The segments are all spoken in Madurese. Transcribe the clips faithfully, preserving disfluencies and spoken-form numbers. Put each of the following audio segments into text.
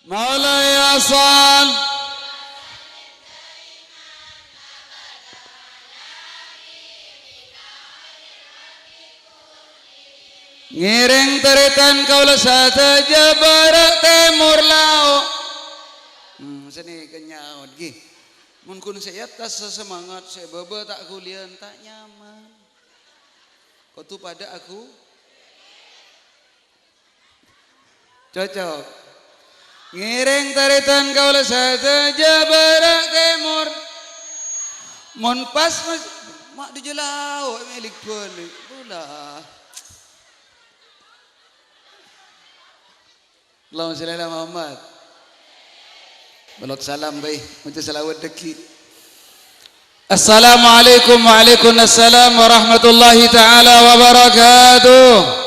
Maulaya sal. Ngèrèng tarètan kaulâ sadhâjâ bârâ' tèmor lao'. Hmm, sanèka nyaot, ghi. Mon ghun sè è attas sasemangat, sè è bâbâ ta' ghuliyân, ta' nyaman. Kodhu padâ aghu-, Cocok. Ngèrèng tarètan kaulâ sadhâjâ bârâ' tèmor. Mon pas, Mas, ma' dâjâ lao', mèlè bâli'. Pula. Allahumma shalli ala Muhammad. Bâlâk salam, bhâi. Maca shalawat dhâggi'. Assalamualaikum, waalaikumsalam warahmatullahi ta'ala wabarakatuh.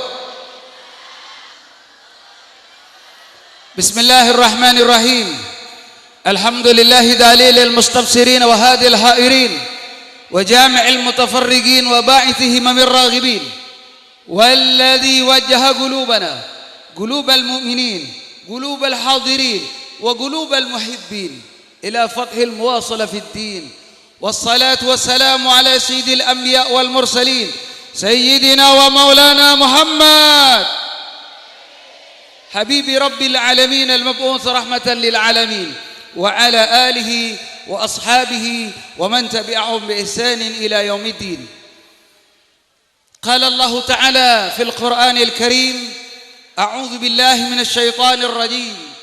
Bismillahirrahmanirrahim. Alhamdulillahi dalilil mustabsirin wa hadil hairin wa jami'il mutafarriqin wa ba'itsi himamir raghibin. والذي وجه قلوبنا، قلوب المؤمنين، قلوب الحاضرين، وقلوب المحبين إلى فتح المواصلة في الدين. والصلاة والسلام على سيد الأنبياء والمرسلين، سيدنا ومولانا محمد، حبيب رب العالمين، المبعوث رحمة للعالمين، وعلى آله وأصحابه ومن تبعهم بإحسان إلى يوم الدين. قال الله تعالى في القرآن الكريم: أعوذ بالله من الشيطان الرجيم.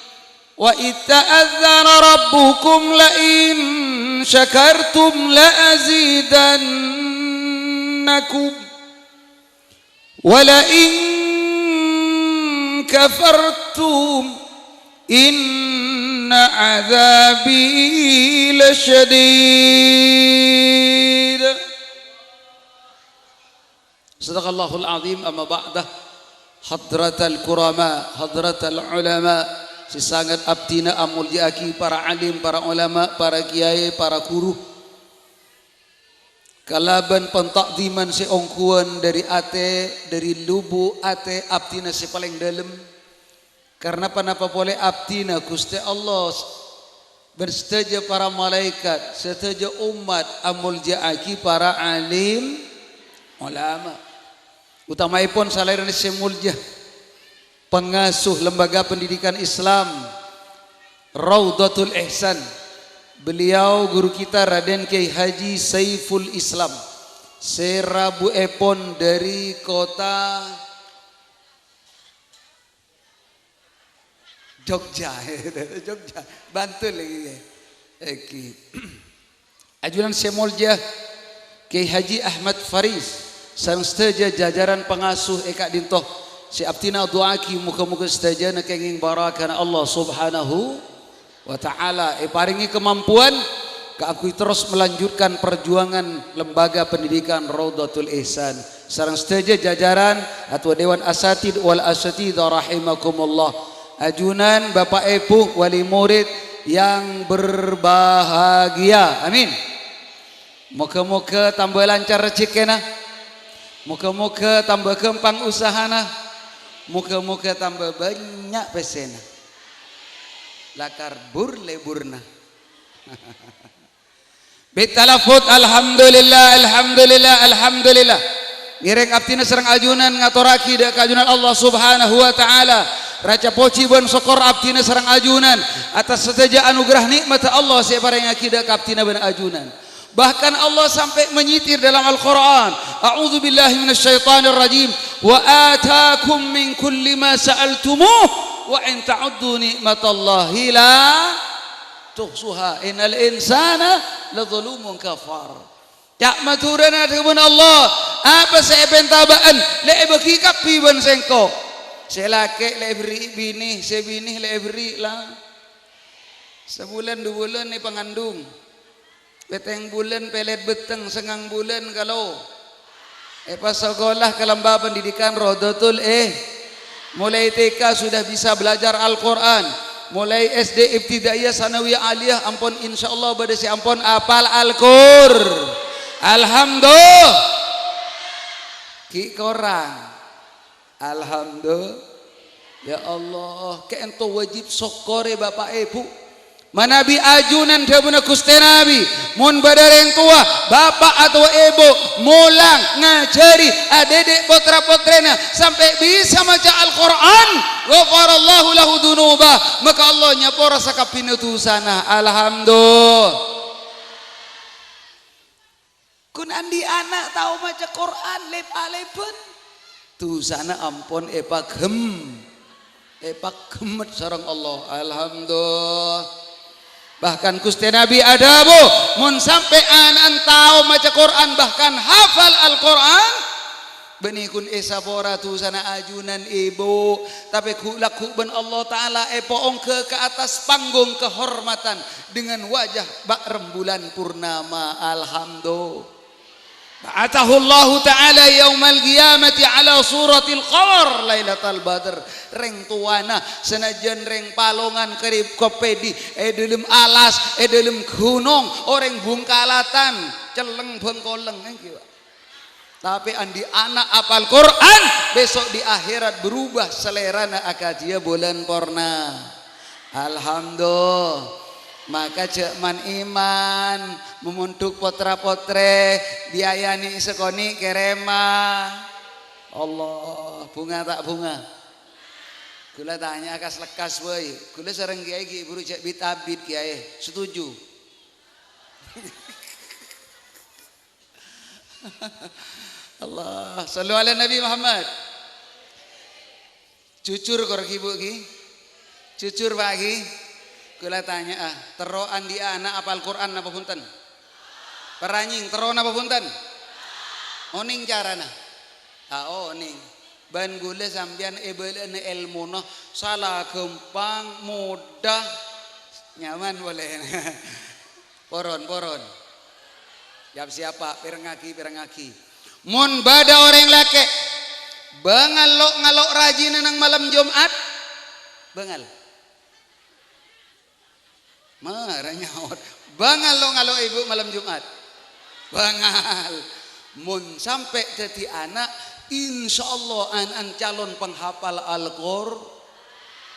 وإذ تأذن ربكم لئن شكرتم لأزيدنكم ولئن كفرتم إن عذابي لشديد. Sadaqallahul azim, amma ba'da. Hadratal kurama, hadratal ulama, sè sanget abdhina amolja'aghi para alim, para ulama, para kiyaè, para ghuru. Kalabân panta'dhiman sè ongghuwân dhâri atè, dhâri lubuk atè abdhina sè palèng dhâlem. Karna ponapa polè abdhina Ghustè Allah bân sadhâjâ para malaèkat, sadhâjâ ommat amolja'aghi para alim ulama. Utamaèpon salèrana sè molja, pangasuh Lembaga Pendidikan Islam Raudhatul Ihsan. Beliau guru kita Raden Kiai Haji Saiful Islam, sè rabuèpon dhâri kota Jogja, Jogja, Bantul iki. Iki. Ajunan sè molja, Kiai Haji Ahmad Faris, sareng sadhâjâ jajaran pangasuh è ka'dinto, sè abdhina adu'aaghi moghâ-moghâ sadhâjâna kèngèng barakhana Allah Subhanahu wa Ta'ala èparèngè kamampowan kaangghuy terros melanjutkan parjuangan Lembaga Pendidikan Raudhatul Ihsan. Sareng sadhâjâ jajaran, Katowa Dewan Asatid wal Asatidah rahimakumullah. Ajunan, Bapak Ibu, wali murid yang berbahagia. Amin. Moghâ-moghâ tamba lancar rejhekkèna. Moghâ-moghâ tamba ghâmpang usahana. Moghâ-moghâ tamba bânnya' pèssèna. Lakar bur-leburna. Bitalaffudz, "Alhamdulillah, alhamdulillah, alhamdulillah." Ngèrèng abdhina sareng ajunan ngatorraghi dhâ' ka ajunan Allah Subhanahu wa Ta'ala raca pojhi bân sokkor abdhina sareng ajunan atas sadhâjâ anugerah nè'matta Allah sè èparèngaghi dhâ' ka abdhina bân ajunan. Bahkan Allah sampè' menyitir dalam Al-Qur'an, "A'udzubillahi minasyaitonirrajim. Wa atakum min kulli ma sa'altumuh, wa in ta'uddu ni'matallahi la tuhsuha, innal insana ladzalumun kafar." Ca' Madhurâna dhâbuna Allah, "Apa sè èpènta bâ'ân, lè èbâghi kabbhi bân sèngko'. Sè lakè' lè èberri' binè, sè binè lè èberri' la-, sabulân du bulân èpangandung." Pètèng bulân pèlèt bâttèng, sangang bulân kalo. Èpasakola ka Lembaga Pendidikan Raudhatul, eh, mulai T K sudah bisa belajar Al-Qur'an. Mulai S D ibtidaiyah, sanawiyah, aliyah, ampon insyaallah bâdâ sè ampon apal Al-Qur-, Alhamdulillah. Ghi' korang. Alhamdulillah. Ya Allah, kaènto wajib sokkorè Bapa' Èbhu. Manabi ajunan dhâbuna Ghustè Nabi, mon bâdâ rèng towa, bapa' otabâ èbhu, molang, ngajhâri, adhidhik potra-potrèna sampè' bisa maca Al-Qur'an, ghafarallahu lahu dzunubah, maka Allah nyapora sakabbhiyânna dhusana. Alhamdulillah. Ghun andi' ana' tao maca Qur'an lep-aleban, dhusana ampon èpaghem-, èpaghemmet sareng Allah. Alhamdulillah. Bahkan Ghustè Nabi adhâbu, "Mon sampè' ana'na tao maca Qur'an, bahkan hafal Al-Qur'an, bânnè ghun èsapora dhusana ajunan èbhu, tapè ghu'-, lagghu' bân Allah Ta'ala èpaongghâ ka attas panggung kehormatan dengan wajah bâ' rembulan purnama." Alhamdulillah. Ba'atsahullahu ta'ala yaumal qiyamati ala suratil qamar lailatal badr. Rèng towana, sanajjân rèng palongan karib kopèdi, è dhâlem alas, è dhâlem ghunong, orèng bhungkalatan, cellèng bhângkolèng, ènggi, Pak. Tapè andi' ana' apal Qur'an, besok di akhirat berubah sellerana akadhiyâ bulân porna. Alhamdulillah. Maka jhâ' man-iman, momondhuk potra-potrè, biayani sakonè' kèrèma. Allah, bhunga ta' bhunga? Ghulâ tanya kas-lekkas bhâi. Ghulâ sareng Kèyaè ghi' buru jhâ' bit-abit, Kèyaè. Setuju? Allah, shallu ala Nabi Muhammad. Jujur kor ghi, Bu, ghi? Jujur, Pak, ghi? Ghulâ tanya'a, terro andi'â ana' apal Qur'an napa bhunten? Paranying, terro napa bhunten? Onèng carana? Ta' onèng. Bân ghulâ sampèyan èbâlâna èlmona sala ghâmpang, moddhâ, nyaman polè. Poron, poron. Siap-siap, Pak. Pèrengngaghi, pèrengngaghi. Mon bâdâ orèng lakè', bângal lo'-ngalo' rajina neng malem Jum'at? Bângal. Mara nyaot. Bângal lo'-ngalo' èbhu malem Jum'at? Bângal. Mon sampè' dhâddhi ana', insyaallah ana'na calon penghafal Al-Qur-,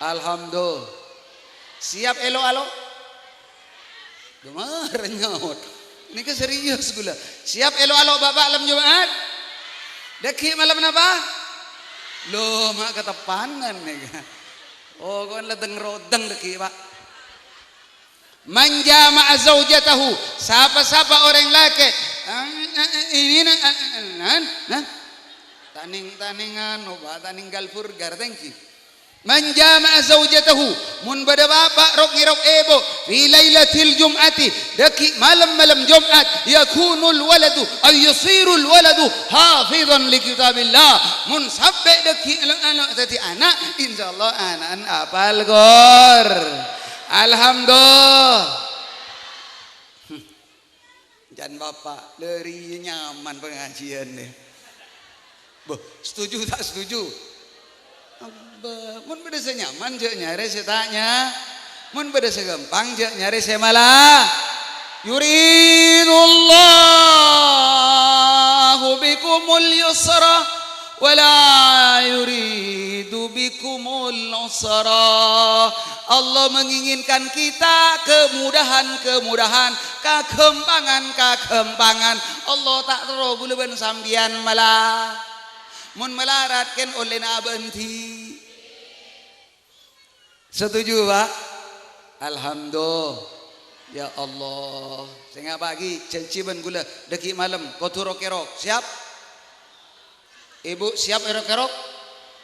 Alhamdulillah. Siap èlo'-alo'? Gemar nyaot. Nèka serius ghulâ. Siap èlo'-alo' Bapa' lem Jum'at? Dhâggi' malem napa? Lho, ma' kateppanan nèka. Oh, kon ledeng-rodeng dhâggi', Pak. "Man jama'a zaujatahu," sapa-sapa orèng lakè', ini na, na, na, ta' nèng-, ta' nèng anu, Pak, ta' nèng galburgar, thank you. "Man jama'a zaujatahu," mon bâdâ bapa' rok-ngèrok èbhu, "fi lailatil jum'ati," dhâggi' malem-malem Jum'at, "yakunul waladu, ay yusirul waladu hafizan li kitabillah." Mon sampè' dhâggi' alo'-alo' dhâddhi ana', insyaallah ana'na apal Qor-, Alhamdulillah. Can bapa', lè rèya nyaman pangajiyân nè. Bâh, setuju ta' setuju? Abbâ, mon bâdâ sè nyaman, jhâ' nyarè sè ta' nya-, mon bâdâ sè ghâmpang, jhâ' nyarè sè mala. "Yuridullahu bikumul yusra wa la yuridu bikumul usra." Allah menginginkan kita kemudahan-kemudahan, kaghâmpangan-kaghâmpangan. Allah ta' terro ghulâ bân sampèyan mala-, mon malarat kèng ollèna abâ' endi? Setuju, Pak? Alhamdulillah. Ya Allah. Sènga' paghi, janji bân ghulâ, dhâggi' malem, kodhu rok-ngèrok. Siap? Èbhu, siap èrok-ngèrok?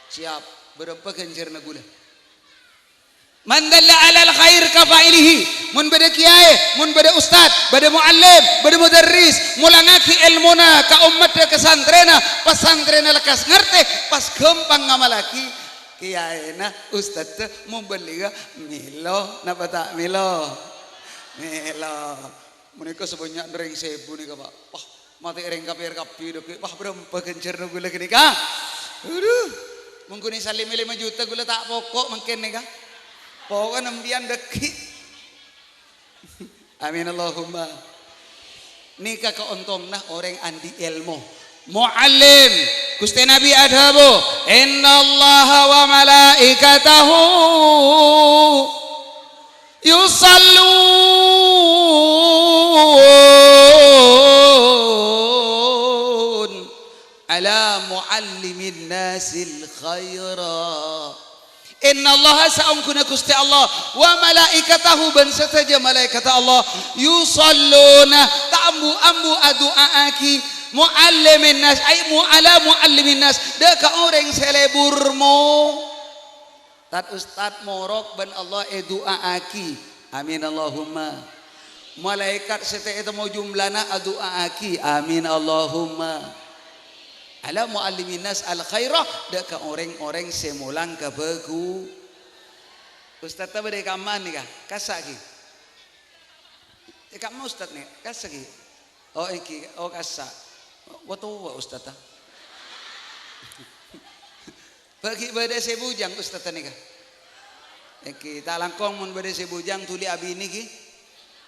Siap. Bârâmpa ghânjhârânna ghulâ? "Man dalla alal khair kafa'ilihi." Mon bâdâ kèyaè, mon bâdâ ustad, bâdâ muallim, bâdâ mudarris, molangaghi èlmona ka ommaddhâ kasantrèna, pasantrèna lekkas ngartè, pas ghâmpang ngamallaghi. Kèyaèna, ustadda, mobâligâ mèlo napa ta' mèlo? Mèlo. Mènèka sabânnya' rèng sèbu nèka, Pak. Wah, matè rèng kapèr kabbhi dhâggi'. Wah, bârâmpa ghânjhârânna ghulâ ghânèka. Adhu, mongghunè salèma lèma juta ghulâ ta' poko' mangkèn nèka. Pokokna sampèyan dhâggi'. Amin Allahumma. Nèka kaontonganna orèng andi' èlmo. Muallim, Ghustè Nabbhi adhâbu, "Innallaha wa malaikatahu yusallun ala muallimin nasil khaira." Innallaha, saongghuna Ghustè Allah, wa malaikatahu, bân sadhâjâ malaèkatta Allah, yusalluna, ta' ambu-ambu adu'a'aghi, muallimin nas, ai mu-, ala muallimin nas, dâ' ka orèng sè lebur mo-, tad-ustad morok bân Allah èdu'a'aghi. Amin Allahumma. Malaèkat sè ta' ètemmo jumlana adu'a'aghi. Amin Allahumma. Ala muallimin nas al khaira, dâ' ka orèng-orèng sè molang kabhâghu-. Ustad ta' bâdâ è kamma nèka, kassa' ghi. È kamma ustad nè, kassa' ghi. Oh, èngghi, oh, kassa'. Wa towa ustad ta. Bâgi bâdâ sè bujang ustad ta nèka. Èngghi, ta' langkong mon bâdâ sè bujang dhuli abinè ghi.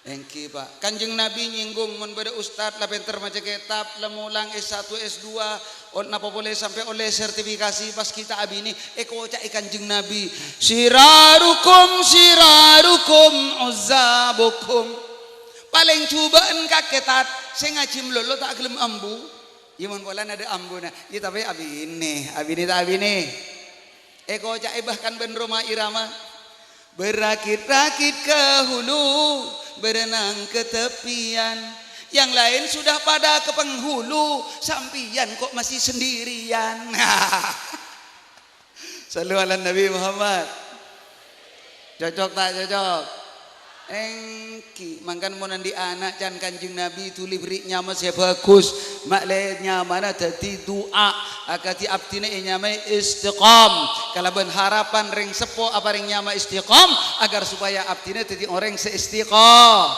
Èngghi, Pa'. Kanjeng Nabi nyènggung, mon bâdâ ustad la pènter maca kètab, la molang S satu, S dua, ol-, napa polè sampè' ollè sertifikasi pas ghi' ta' abinè, èkoca'è Kanjeng Nabi, "Sirarukum, sirarukum, uzzabukum." Palèng jhubâ'ân kakè, Tad, sè ngajhi malolo ta' ghellem ambu. Iyâ, mon polana dâ' ambuna. Iyâ, tapè abinè, abinè ta' abinè. Èkoca'è bahkan bân Rhoma Irama, "Berakit-rakit ke hulu, berenang ke tepian. Yang lain sudah pada ke penghulu, sampiyan kok masih sendirian." Shallu ala Nabi Muhammad. Cocok ta' cocok? Èngghi, mangkana mon andi' ana' can Kanjeng Nabi, dhuli bherri' nyama sè bhâghus. Ma'lè nyamana dhâddhi du'a, akadhi abdhina ènyamaè Istiqom. Kalabân harapan rèng seppo aparèng nyama Istiqom, agar supaya abdhina dhâddhi orèng sè istiqo-.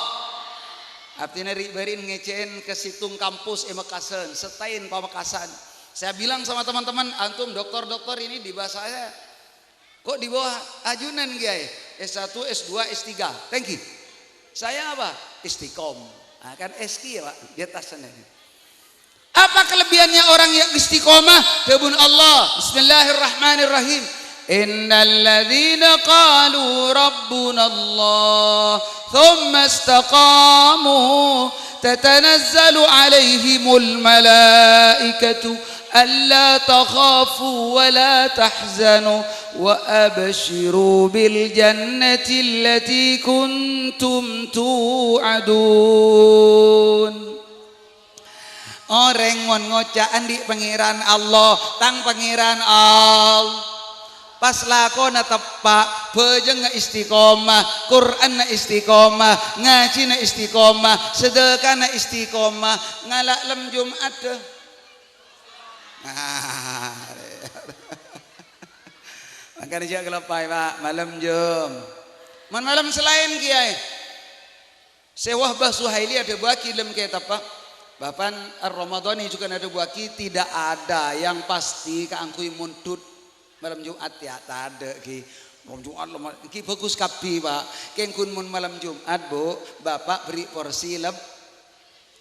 Abdhina ri'-bâri'na ngècè'è ka sèttong kampus è Mekkasân, sètaèn Pamekasan. Saya bilang sama teman-teman, "Antum doktor-doktor ini di bawah saya. Kok di bawah ajunan, Kiai? S satu, S dua, S tiga." Thank you. Saya apa? Istiqom. Nah, kan S Q ya, Pak? Di atas sana. Apa kelebihannya orang yang istiqomah? Dhâbuna Allah. Bismillahirrahmanirrahim. "Innal ladzina qalu rabbunallah, tsumma istaqamu, tatanazzalu 'alaihimul malaikatu alla takhafu wa la tahzanu, wa absyiru bil jannati allati kuntum tu'adun." Orèng mon ngoca' andi' Pangèran Allah, "Tang Pangèran Allah." Pas lakona teppa', bhâjângnga istiqomah, Qur'anna istiqomah, ngajhina istiqomah, sedekana istiqomah, ngala' lem Jum'at, dâ. Mangkana jhâ' kaloppaè, Pak, malem Jum-. Mon malem sè laèn, Kiai. Sè Wahbah Suhaili adhâbuwâghi lem kètabbhâ, Bapan Ar-Ramadhani jhughân adhâbuwâghi, tidak ada yang pasti kaangghuy mondhut malem Jum'at, ya, tadâ', ghi. Malem Jum'at, lem-, ghi bhâghus kabbhi, Pak. Kèng ghun mon malem Jum'at, Bu, Bapak bherri' porsi leb-,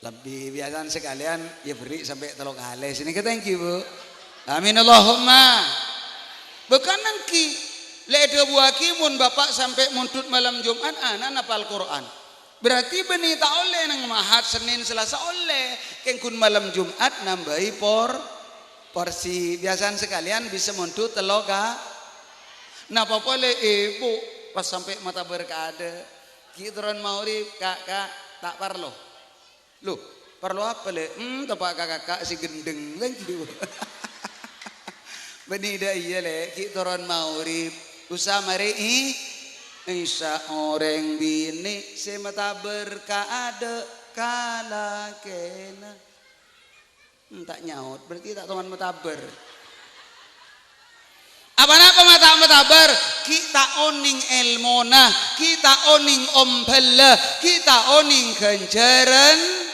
lebbi. Biyasana sakalèyan, ya, bherri' sampè' tello kalè. Sènèka thank you, Bu. Amin, Allahumma. Bhâkal èngghi, lè' èdhâbuwâghi mon Bapak sampè' mondhut malem Jum'at, ana' napal Qur'an. Berarti bânnè ta' ollè neng Ahad, Sennèn, Salasa ollè. Kèng ghun malem Jum'at nambâi por-, porsi. Biyasana sakalèyan bisa mondhut tello ka-, napa polè ibu pas sampè' matabâr kaadâ'. Ghi' toron maghrib, Ka', Ka', ta' parlo. Loh, parlo apa, Lè'? Hmm, teppa' ka kaka' sè ghendheng. Thank you. Bânnè dâ' iyâ, Lè', ghi' toron maghrib. Usa marè i-, Isya. Orèng binè' sè matabâr kaadâ' ka lakèna. Hmm, ta' nyaot, berarti ta' toman matabâr. Apa napa ma-, ta' matabâr? Ghi' ta' onèng èlmona, ghi' ta' onèng ombhâlla, ghi' ta' onèng ghânjhârân.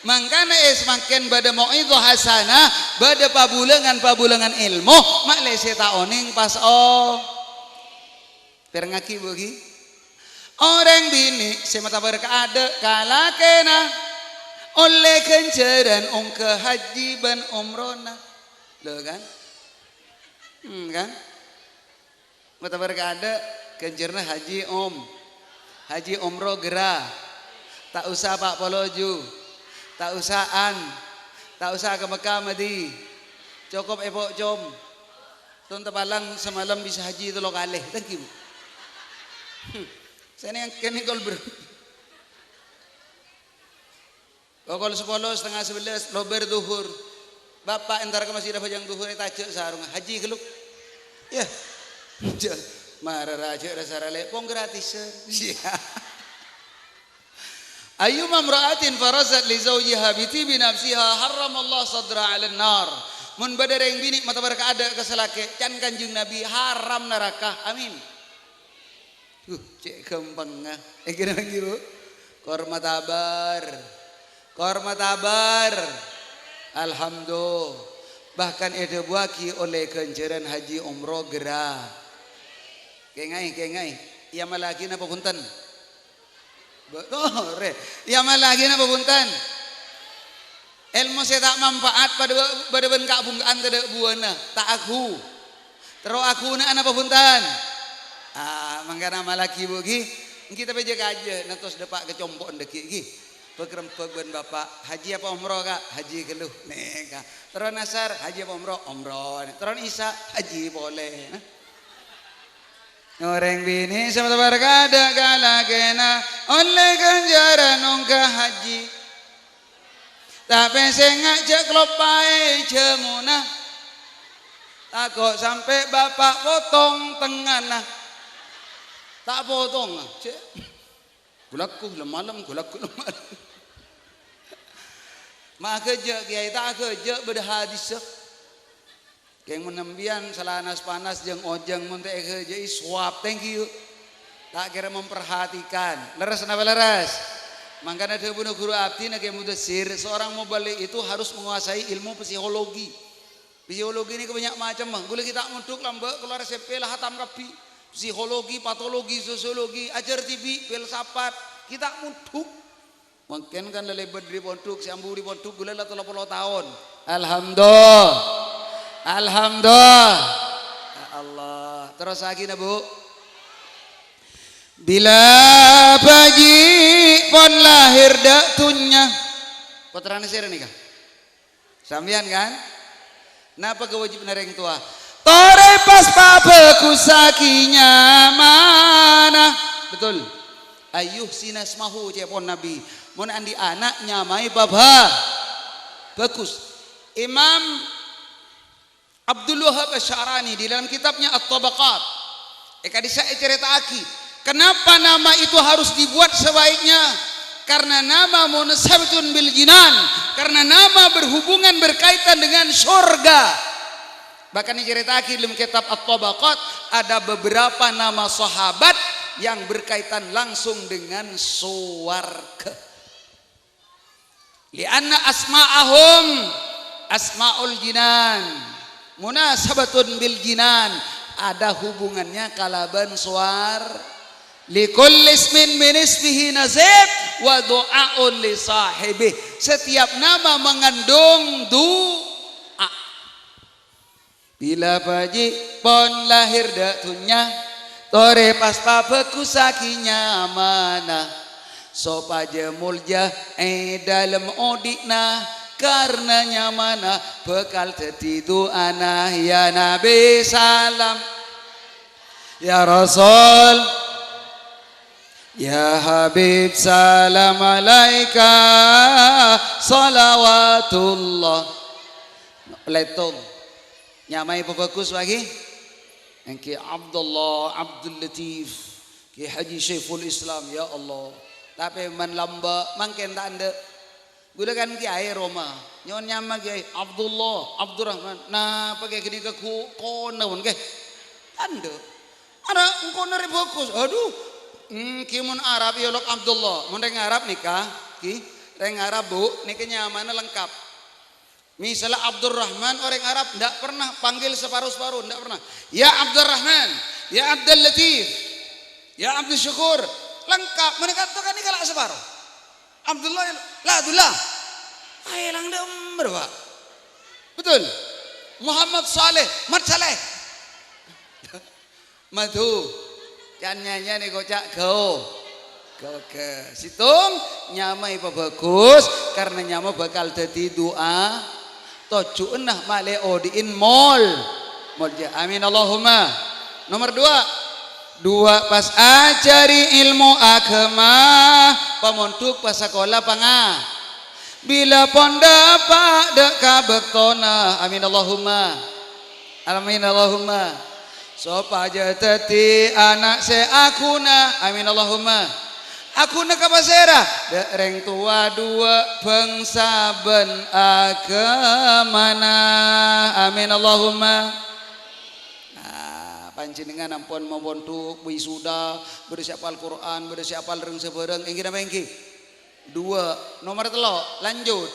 Mangkana è samangkèn bâdâ mau'idhah hasanah, bâdâ pabulângan-pabulângan èlmo, ma'lè sè ta' onèng pas o-, pèrengngaghi, Bu, ghi. Orèng binè' sè matabâr kaadâ' ka lakèna, Ollè ghânjhârân ongghâ hajji bân omrona. Lho, kan? Hmm, kan? Matabar kaadâ', ghânjhârânna hajji om-, hajji omro ghârâ. Ta' osa pa' polo ju. Ta' osa an. Ta' osa ka Mekkah Madi. Cokop èpo'com. Ton tapalang samalem bisa hajji tello kalè. Thank you. Hmm. Sè nèng kènè kol ber-, Pokol sapolo, setengah sebelas, lobâr dhuhur. Bapa' entar ka masjid abhâjâng dhuhur, ètajâ' sarongnga. Hajji ghâllu. Yâ. Jâ-, mara rajâ' rasa ralè, pong gratisan. Sia. Ayyuma imra'atin farazat li zawjiha bi tibi nafsiha harramallahu sadraha 'alan nar. Mon bâdâ rèng binè' matabar kaadâ' ka salakè', can Kanjeng Nabi, haram naraka. Amin. Huh, cè' ghâmpangnga. Èngghi napa èngghi, Bu? Kor matabar. Kor matabar. Alhamdulillah. Bahkan èdhâbuwâghi ollè ghânjhârân hajji omro ghârâ. Kèngaè, kèngaè. Èamallaghi napa bhunten? Bâ-, torè. Èamallaghi napa bhunten? Èlmo sè ta' manfaat padâ, padâ bân ka'-bhungka'an tadâ' buwâna, ta' aghu. Terro aghuna napa bhunten? Ah, mangkana amallaghi, Bu, ghi. Èngghi tapè jâ-kajâ, nantos dâpa' ka compo'na dhâggi', ghi. Bâk-rembâk bân Bapa', hajji apa omro, Ka'? Hajji ghâllu. Nèka. Terro asar, hajji apa omro? Omro. Terro isya, hajji polè. Orèng binè' sè matabar kaadâ' ka lakèna, ollè ghânjhârân ongghâ hajji. Tapè sènga' jâ' kaloppaè jhâmona. Tako' sampè' bapa' potong tengngana. Ta' potong, cè'. Ghulâ-ghu lem-malem, ghulâ-ghu lem-malem. Ma' aghâjâ', Kèyaè, ta' aghâjâ' bâdâ hadissa. Kèng mon sampèyan sala nas-panas jâng-ojâng mon ta' èghâjâ'i sowab, thank you. Ta' kèra memperhatikan. Lerres napa lerres? Mangkana dhâbuna ghuru abdhina Kè Mudassir, seorang muballigh itu harus menguasai ilmu psikologi. Psikologi nèko bânnya' macemma. Ghulâ ghi' ta' mondhuk lambâ' kalowar S M P la hatam kabbhi. Psikologi, patologi, sosiologi, ajhâr dhibi', filsafat. Ghi' ta' mondhuk. Mangkèn kan lalèbât dhâri pondhuk, sè ambu dhâri pondhuk ghulâ la tello polo taon. Alhamdulillah. Alhamdulillah. Ya Allah. Terrossaghi, na, Bu. Bilâ bhâji' pon lahèr dâ' dhunnya. Pottrana sèra nèka? Sampèyan, kan? Napa kawâjibhânna rèng towa? Torè pas pabhâghussaghi nyamana. Betul. Ayyuhsina ismahu, ca'èpon Nabi. Mon andi' ana', nyamaè pabhâ-, bhâghus. Imam Abdul Wahhab Asy-Sya'rani di dalam kitabnya At-Tabaqat, è ka'dissa' ècarèta'aghi, kenapa nama itu harus dibuat sebaiknya? Karena nama munassabatun bil jinan, karena nama berhubungan, berkaitan dengan surga. Bahkan ècarèta'aghi dalam kitab At-Tabaqat, ada beberapa nama sahabat yang berkaitan langsung dengan suwarga. Li'anna asma'ahum asma'ul jinan. Munasabatun bil jinan. Ada hubungannya kalabân sowar-, Likulli ismin min ismihi nasib wa du'aun li sahibih. Setiap nama mengandung doa. Bilâ bhâji' pon lahèr dâ' dhunnya, torè pas pabhâghussaghi nyamana, sopajâ molja è dâlem odi'na, karna nyamana bhâkal dhâddhi du'ana, ya Nabi, salam. Ya Rasul, ya Habib, salam alaika, salawatullah. Lètong. Nyamaè pabhâghus, Pa', ghi? Èngghi Abdullah, Abdul Latif, Kè Haji Saiful Islam, ya Allah. Tapè man lambâ', mangkèn ta' endâ'. Ghulâ kan kèyaè roma. Nyo'on nyama kèyaè, Abdullah, Abdurrahman. Napa kèyaè ghânèka ghu-, kona pon, kè? Ta' endâ'. Ana' engko' narè bhâghus. Adhu. Hmm, ghi mon Arab èolok Abdullah. Mon rèng Arab nèka, ghi, rèng Arab, Bu, nèka nyamana lengkap. Misalla Abdurrahman, orèng Arab ndak pernah panggil saparo-saparo, ndak pernah. Ya Abdurrahman, ya Abdul Latif, ya Abdul Syukur, lengkap. Mènangka to kan nèka la saparo. Abdullah, la Abdullah. Aèlang dâ'emma, Pak. Betul? Muhammad Saleh, Mat Saleh. Madhu. Can nyanyi nèko ca' gao. Gao gâ. Sèttong, nyama èpabhâghus, karna nyama bhâkal dhâddhi du'a. Tojjhuwânna ma'lè odi'in mol. Molja. Amin Allahumma. Nomor dua. Dua, pas ajhâri èlmo aghâma, pamondhuk pas sakola panga. Bilâ pon dâpa' dâ' ka bâktona. Amin Allahumma. Amin Allahumma. Sopajâ dhâddhi ana' sè aghuna. Amin Allahumma. Aghuna ka pasèra? Dâ' rèng towa duwâ' bhângsa bân aghâmana. Amin Allahumma. Nah, panjhennengngan ampon mapondhuk, wisuda, bâdâ sè apal Qur'an, bâdâ sè apal rèng sabârâng, èngghi napa èngghi? Duwâ'. Nomor tello', lanjut.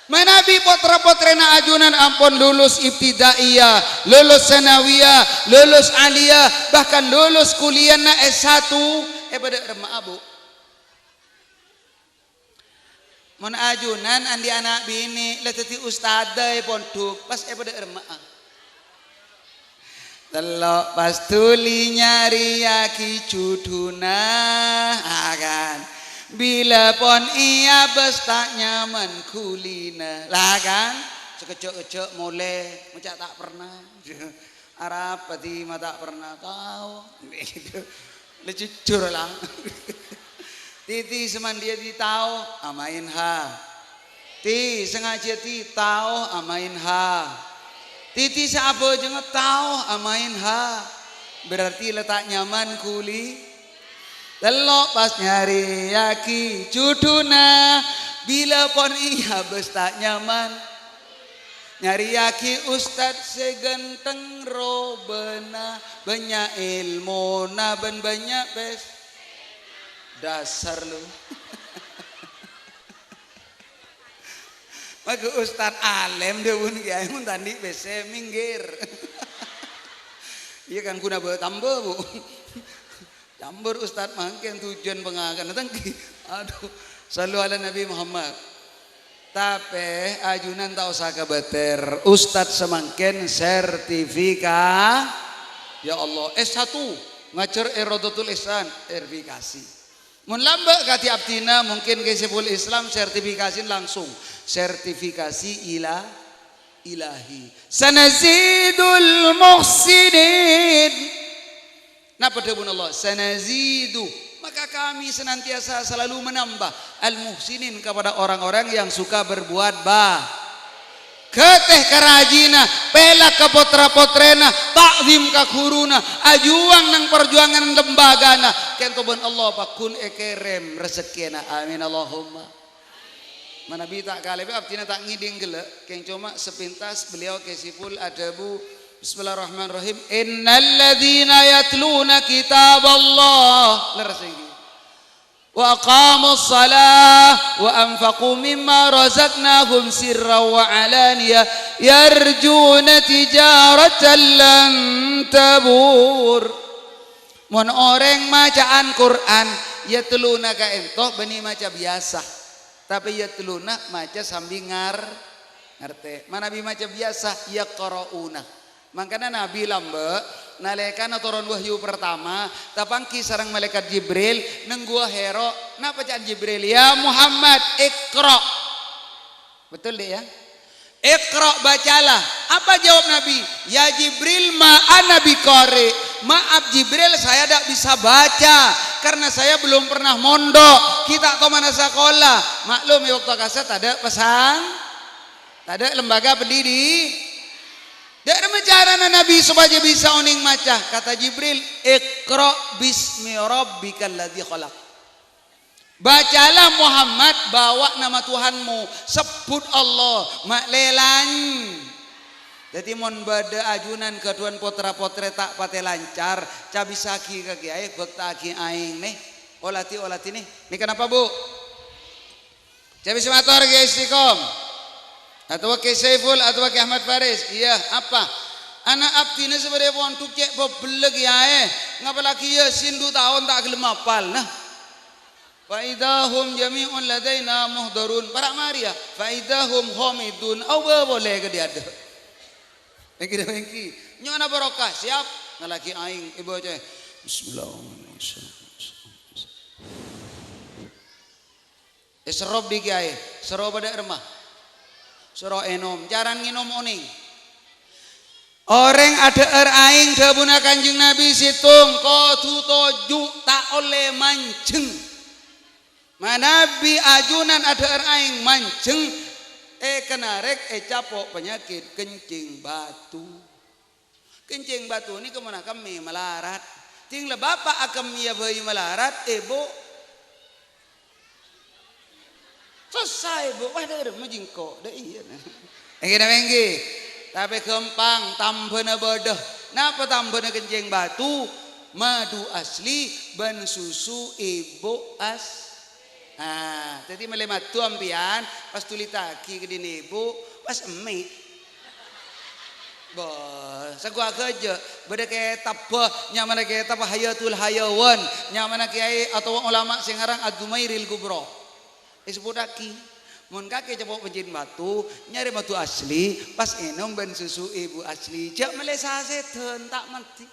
Manabi potra-potrèna ajunan ampon lulus ibtidaiyah, lulus sanawiyah, lulus aliyah, bahkan lulus kuliahna S satu, èpadâ' remma'a, Bu. Mon ajunan andi' ana' binè' la dhâddhi ustadza è pondhuk, pas èpadâ' remma'a. Tello' pas dhuli nyarèyaghi judhuna, akan. Bilâ pon èabâs ta' nyaman ghulina, la kan? Sakejjhâ'-kejjhâ' molè, maca' ta' perna. Arapa Ti ma' ta' perna tao. La jujur la. Titi sè mandiyâ Ti tao, amaèn ha. Ti sè ngajhiyâ Ti tao, amaèn ha. Titi sè abhâjângnga tao, amaèn ha. Berarti la ta' nyaman ghuli. Tello' pas nyarèyaghi judhuna, bilâ pon èabâs ta' nyaman. Nyarèyaghi ustad sè ghântheng robâna, bânnya' èlmona bân bânnya' pes-, dasar lu. Maka ustad alèm dhâbuna kèyaè mon ta' andi' pèssè minggir. Iyâ kan ghuna bâ-, tambâ, Bu. Cambur ustad mangkèn tujuan pangakana tèngghi. Aduh, shallu ala Nabi Muhammad. Tapè ajunan ta' osa kabâtèr, ustad samangkèn sertifika-, ya Allah, S satu, ngajhâr è Raudhatul Ihsan, sertifikasi. Mon lambâ' kadhi abdhina, mungkin Kè Saiful Islam sertifikasi langsung, sertifikasi ila-, ilahi. Sanazidul muhsinin. Napa dhâbuna Allah? "Sanazidu." Maka Kami senantiasa selalu menambah al-muhsinin kepada orang-orang yang suka berbuat ba-, ghâtè ka rajina, pèlak ka potra-potrèna, ta'zim ka ghuruna, ajuwang neng parjuwangan lembagana, kènto bân Allah pagghun èkèrèm rejekkèna. Amin, Allahumma. Manabi ta' kalèbât, abdhina ta' ngèdhing ghellâ', kèng coma sepintas beliau Kè Saiful adhâbu, "Bismillahirrahmanirrahim. Innalladzina yatluna kitaballah." Lerres èngghi. "Wa aqamus shalah wa anfaqu mimma razaqnahum sirran wa alaniyah yarjuna tijaratan lan tabur." Mon orèng maca'an Qur'an, yatluna ka'ènto bânnè maca biyasa. Tapè yatluna maca sambi ngar-, ngartè. Manabi maca biyasa, yaqra'una. Mangkana Nabi lambâ', nalèkana toron wahyu pertama, tapangghi sareng Malaèkat Jibril, neng Gua Hira, napa ca'an Jibril? "Ya Muhammad, iqra'." Betul, Dek, ya? "Iqra', bacalah." Apa jawab Nabi? "Ya Jibril, ma ana biqari'." "Maaf Jibril, saya tidak bisa baca karena saya belum pernah mondok, ghi' ta' tomana sakola." Maklum, è bâkto kassa' tadâ' pesan, tadâ' lembaga pendidi-, Dâ' remma carana Nabi sopajâ bisa onèng maca? Kata Jibril, "Iqra' bismi rabbikal ladzi khalaq." Bacalah Muhammad, bawa nama Tuhanmu, sebbhut Allah, ma' lè-, lan-. Dhâddhi, mon bâdâ ajunan ghâdhuwân potra-potrè ta' patè lancar, cabissaghi ka kèyaè, bhâkta'aghi aèng, nè. Oladhi, oladhi, nè. Nèka napa, Bu? Cabbis mator Kè Istiqom, atabâ Kè Saiful, atabâ Kè Ahmad Faris. Iyâ, apa? Ana' abdhina sè bâdâ è pondhuk cè' bâbellâ kèyaè, ngapallaghi Yasin du taon ta' ghellem apal. Nah. Fa idza hum jami'un ladaina muhdharun. Para' marèya. Fa idza hum khamidun. Aobâ polè ka dhi-adâ'. Èngghi, èngghi. Nyo'ona barokah. Siap. Ngallaghi aèng. Èbâca. Bismillahirrahmanirrahim. Èserrop dhi' kèyaè. Soro padâ remma. Soro ènom. Carana ngènom onèng. Orèng adhâ'âr aèng dhâbuna Kanjeng Nabi sèttong kodhu toju', ta' ollè manjheng. Manabi ajunan adhâ'âr aèng manjheng, èkanarèk ècapo' panyakèt kencing batu. Kencing batu nèka mon akemmè malarat. Ding la bapa' akemmèya bhâi malarat, èbhu. Sossa, èbhu. Wah, dâ' remma jhâ' engko'. Dâ' iyâ. Èngghi napa èngghi? Tapè ghâmpang, tambhâna bâdâ. Napa tambhâna kencing batu? Madu asli bân susu èbhu as-, ah, dhâddhi mellè madu ampèyan, pas tulitaghi ka dhinna' èbhu, pas emmè'. Bâh, sagowa ghâjâ', bâdâ kètabbhâ, nyamana kètab Hayatul Hayawan, nyamana kèyaè otabâ ulama sè ngarang Ad-Dumairil Kubra. Èsebbhuttaghi, mon kakè capo' kencing batu, nyarè madu asli, pas ènom bân susu èbhu asli. Jhâ' mellè sasèdhân, ta' mandhi.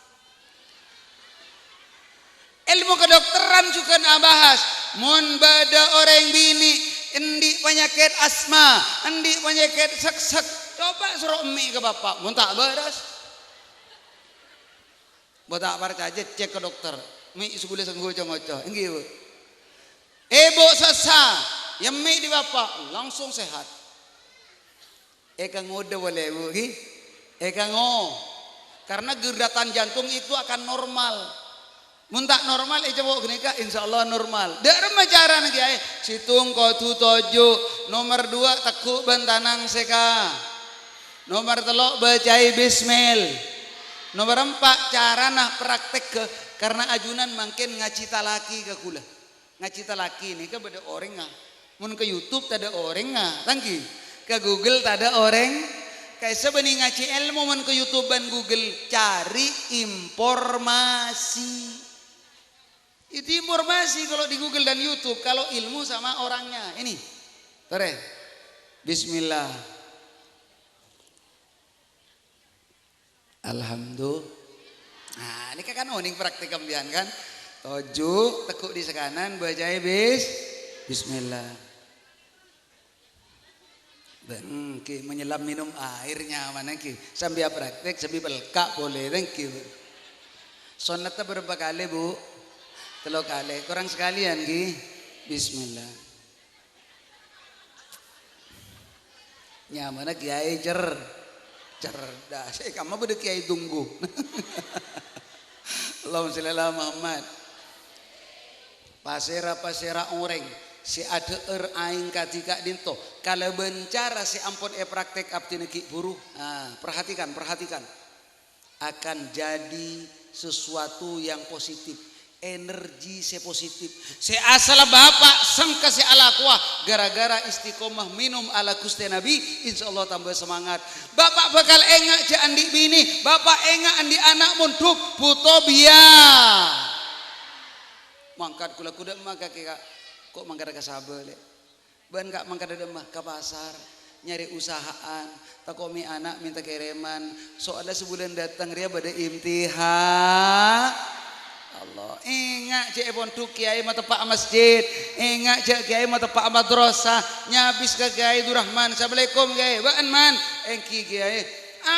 Èlmo kedokteran jhughân abahas, mon bâdâ orèng binè' andi' panyakèt asma, andi' panyakèt seksek, coba soro emmè' ka bapa', mon ta' bârâs. Bâ ta' parcajâ, cèk ka dokter. Mè' sè ghulâ sè ngoco-ngoco, èngghi, Bu? Èbhu sossa, èyemmè' dhi' bapa', langsung sehat. Èkangodâ polè, Bu, ghi? Èkango. Karena gerdatan jantung itu akan normal. Mon ta' normal, ècapo' ghânèka, insyaallah normal. Dâ' remma carana, Kèyaè? Sèttong kodhu toju'. Nomer duwâ', tegghu' bân tanang sè ka. Nomer tello', bâcaè bismil. Nomer empa', carana praktek, karena ajunan mangkèn ngajhi talakè ka ghulâ. Ngajhi talakè nèka bâdâ orèngnga. Mon ka YouTube tadâ' orèngnga, ta' èngghi. Ka Google tadâ' orèng. Ka'issa' bânnè ngajhi èlmo mon ka YouTube bân Google, cari informasi. Itu informasi kalau di Google dan YouTube, kalau ilmu sama orangnya. Ini. Torè. Bismillah. Alhamdulillah. Nah, ini kan onèng praktek sampèyan kan. Toju', tegghu' dhi' sè kanan, bâcaè bis-, bismillah. Bân, ghi, menyelam minum air nyaman, ghi. Sambi praktek, sambi pelka' polè, ta' èngghi, Bu. Sunnatta bârâmpa kalè, Bu? Tello kalè. Korang sakalèyan, ghi. Bismillah. Nyamana Kèyaè cer-, cerdas. È kamma bâdâ Kèyaè Tunggu. Allahumma shalli ala Muhammad. Pasèra-pasèra orèng sè adhâ'âr aèng kadhi ka'dinto kalabân cara sè ampon èpraktek abdhina ghi' bhuru. Nah, perhatikan, perhatikan. Akan jadi sesuatu yang positif, energi sè positif. Sè asalla bapa' sengka sè alakowa gara-gara istiqomah minum ala Ghustè Nabi, insyaallah tambâ semangat. Bapa' bhâkal enga' jhâ' andi' binè, bapa' enga' andi' ana' mondhuk, bhuto biya. Mangkat ghulâ-ghulâ mangkat, Kè, Ka'. Ko' mangkat ka sabâ, Lè'? Bân Ka' mangkat dâ' remma ka pasar, nyarè usaha'an, tako' mè' ana' mènta kèrèman, soalla sabulân dâteng rèya bâdâ imtiha-, Allah. Enga' jhâ' è pondhuk Kèyaè mateppa'a masjid, enga' jhâ' Kèyaè mateppa'a madrasah, nyabis ka Kèyaè Durrahman, "Assalamualaikum, Kèyaè." "Bâ'ân, Man." "Èngghi, Kèyaè."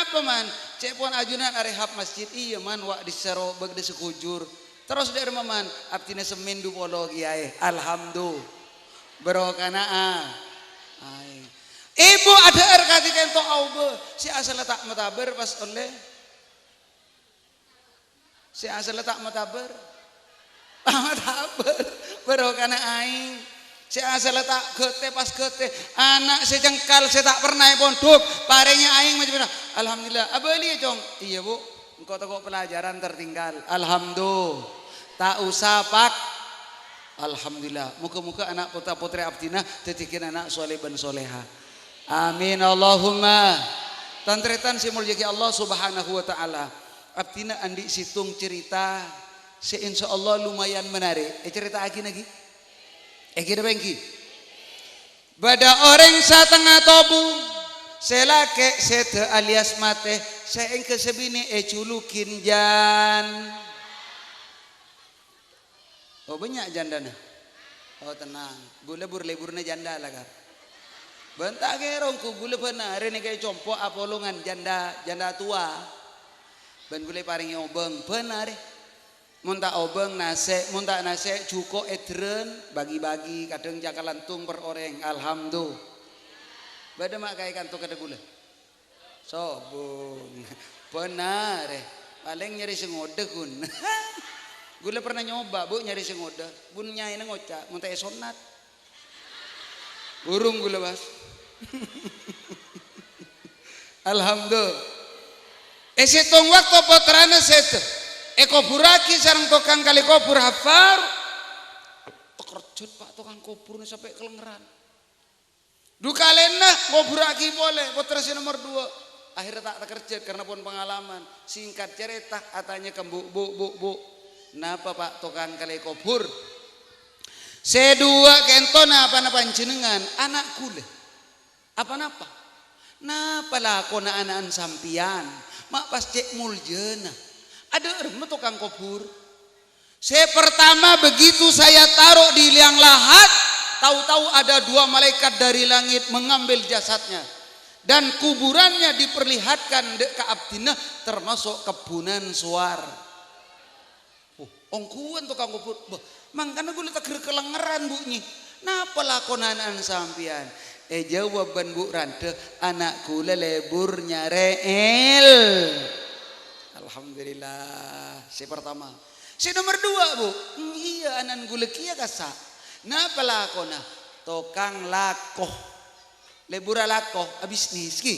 "Apa, Man?" "Cè' pon ajunan arehab masjid." "Iyâ, Man, wa' dissa ro bâgdâ sakojur." Terros dâ' remma, Man? Abdhina semmèn du polo, Kèyaè. Alhamdu-, barokana a-, aèng. Èbhu adhâ'âr kadhi ka'dinto aobâ. Sè asalla ta' matabâr pas ollè. Sè asalla ta' matabâr. Ta' matabâr. Barokana aèng. Sè asalla ta' ghâtè pas ghâtè. Ana' sè cengkal sè ta' perna è pondhuk, parèngè aèng macem-macem. Alhamdulillah. Abâliyâ, Cong. Iyâ, Bu. Engko' tako' pelajaran tertinggal. Alhamdulillah. Ta' osa pak-, Alhamdulillah. Moga-moga ana' potra-potrè abdhina dhâddhi ghi' ana' soleh bân soleha. Amin. Allahumma. Tan-tarètan sè èmoljâ'aghi Allah Subhanahu wa Ta'ala. Abdhina andi' sèttong cerita sè insyaallah lumayan menarik. Ècarèta'aghi naghi? Èngghi napa èngghi? Bâdâ orèng satengnga tobu, sè lakè' sèdhâ alias matè, sè èngghâ sè binè' èjhulukin jan-, oh, bânnya' jandhâna. Oh, tenang. Ghulâ bur-lebbhurrâ jandhâ la, Kak. Bân ta' kèra ongghu ghulâ bân arè nèka ècompo' apolongan jandhâ, jandhâ towa. Bân ghulâ èparèngè obâng bân arè. Mon ta' obâng nasè', mon ta' nasè' jhuko' èdhârân, bagi-bagi, kadhâng cakalantung per orèng. Alhamdulillah. Bâdâ ma' kaè kanto kadhâ ghulâ. Sobung. Bân arè. Palèng nyarè sè ngodâ, ghun. Ghulâ pernah nyoba, Bu, nyarè sè ngodâ. Bun nyaèna ngoca', "Mon ta' èsonnat." Burung ghulâ, Mas. Alhamdulillah. È sèttong bâkto pottrana sèdhâ èkoburraghi sareng tokang kalè kobhur hafar. Takerjhât, Pak, tokang kobhurrâ sampè' kalengngerran. Dhu kalèna ngoburraghi polè pottra sè nomer duwâ'. Akhèrra ta' takerjhât karena pon pengalaman. Singkat cerita, atanya ka embu', "Bu, Bu, Bu, napa, Pak, tokang kalè kobhur?" "Sè duwâ' kènto napana panjhennengngan?" "Ana' ghulâ." "Apa-napa?" "Napa lakona ana'na sampèyan? Ma' pas cè' moljâna. Adâ' remma tokang kobhur?" "Sè pertama, begitu saya taruh di liang lahat, tahu-tahu ada dua malaikat dari langit mengambil jasadnya. Dan kuburannya diperlihatkan dâ' ka abdhina, termasuk kebbunan sowar." Oh, ongghuwân tokang kobhur. Bâh, mangkana ghulâ teggher kalengngerran, Bu, nyi. "Napa lakona ana'na sampèyan?" Èjâwâb bân Bu Randhâ, "Ana' ghulâ lebbhur nyarè èl-." Alhamdulillah, sè pertama. Sè nomer duwâ', Bu? "Iyâ, ana'na ghulâ kèya kassa'." "Napa lakona?" "Tokang lako." Lebbhur alako, abisnis, ghi.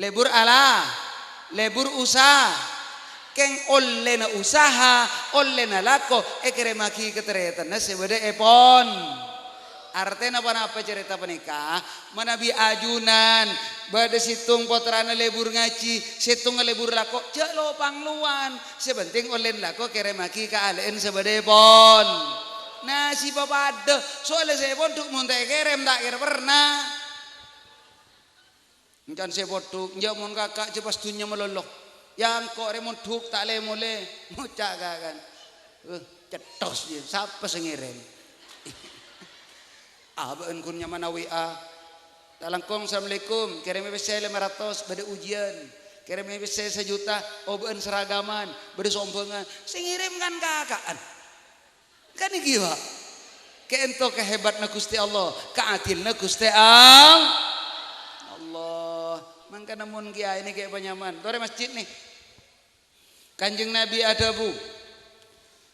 Lebbhur ala, lebbhur usa-, kèng ollèna usaha, ollèna lako, èkèrèmmaghi ka tarètanna sè bâdâ è pon-. Artèna ponapa carèta panèka? Manabi ajunan, bâdâ sèttong pottrana lebbhur ngajhi, sèttongnga lebbhur lako, jhâ' lo-panglowan. Sè penting ollèna lako kèrèmmaghi ka alè'en sè bâdâ è pon-. Nasibbhâ padâ, soalnya sè pondhuk mon ta' èkèrèm, ta' kèra pernah. Èngkan sè pondhuk, enjâ' mon kaka' jhâ' pas dhunnya malolo. Yâ engko' rè mondhuk ta' lè-molè. Ngoca' kakan. Eh, cettos, yâ. Sapa sè ngèrèm? Abâ'na ghun nyamana W A. Ta' langkong, "Assalamualaikum, kèrèmè pèssè lèma ratos, bâdâ ujian. Kèrèmè pèssè sajuta, obâ'na seragaman, bâdâ sombhângan." Sè ngèrèm kan kaka'an. Kan èngghi, Pak? Ka'ènto kahebatna Ghustè Allah, kaadilna Ghustè All-, Allah. Mangkana mon kiyaè nèka èpanyaman, torè masjid nè. Kanjeng Nabi adhâbu,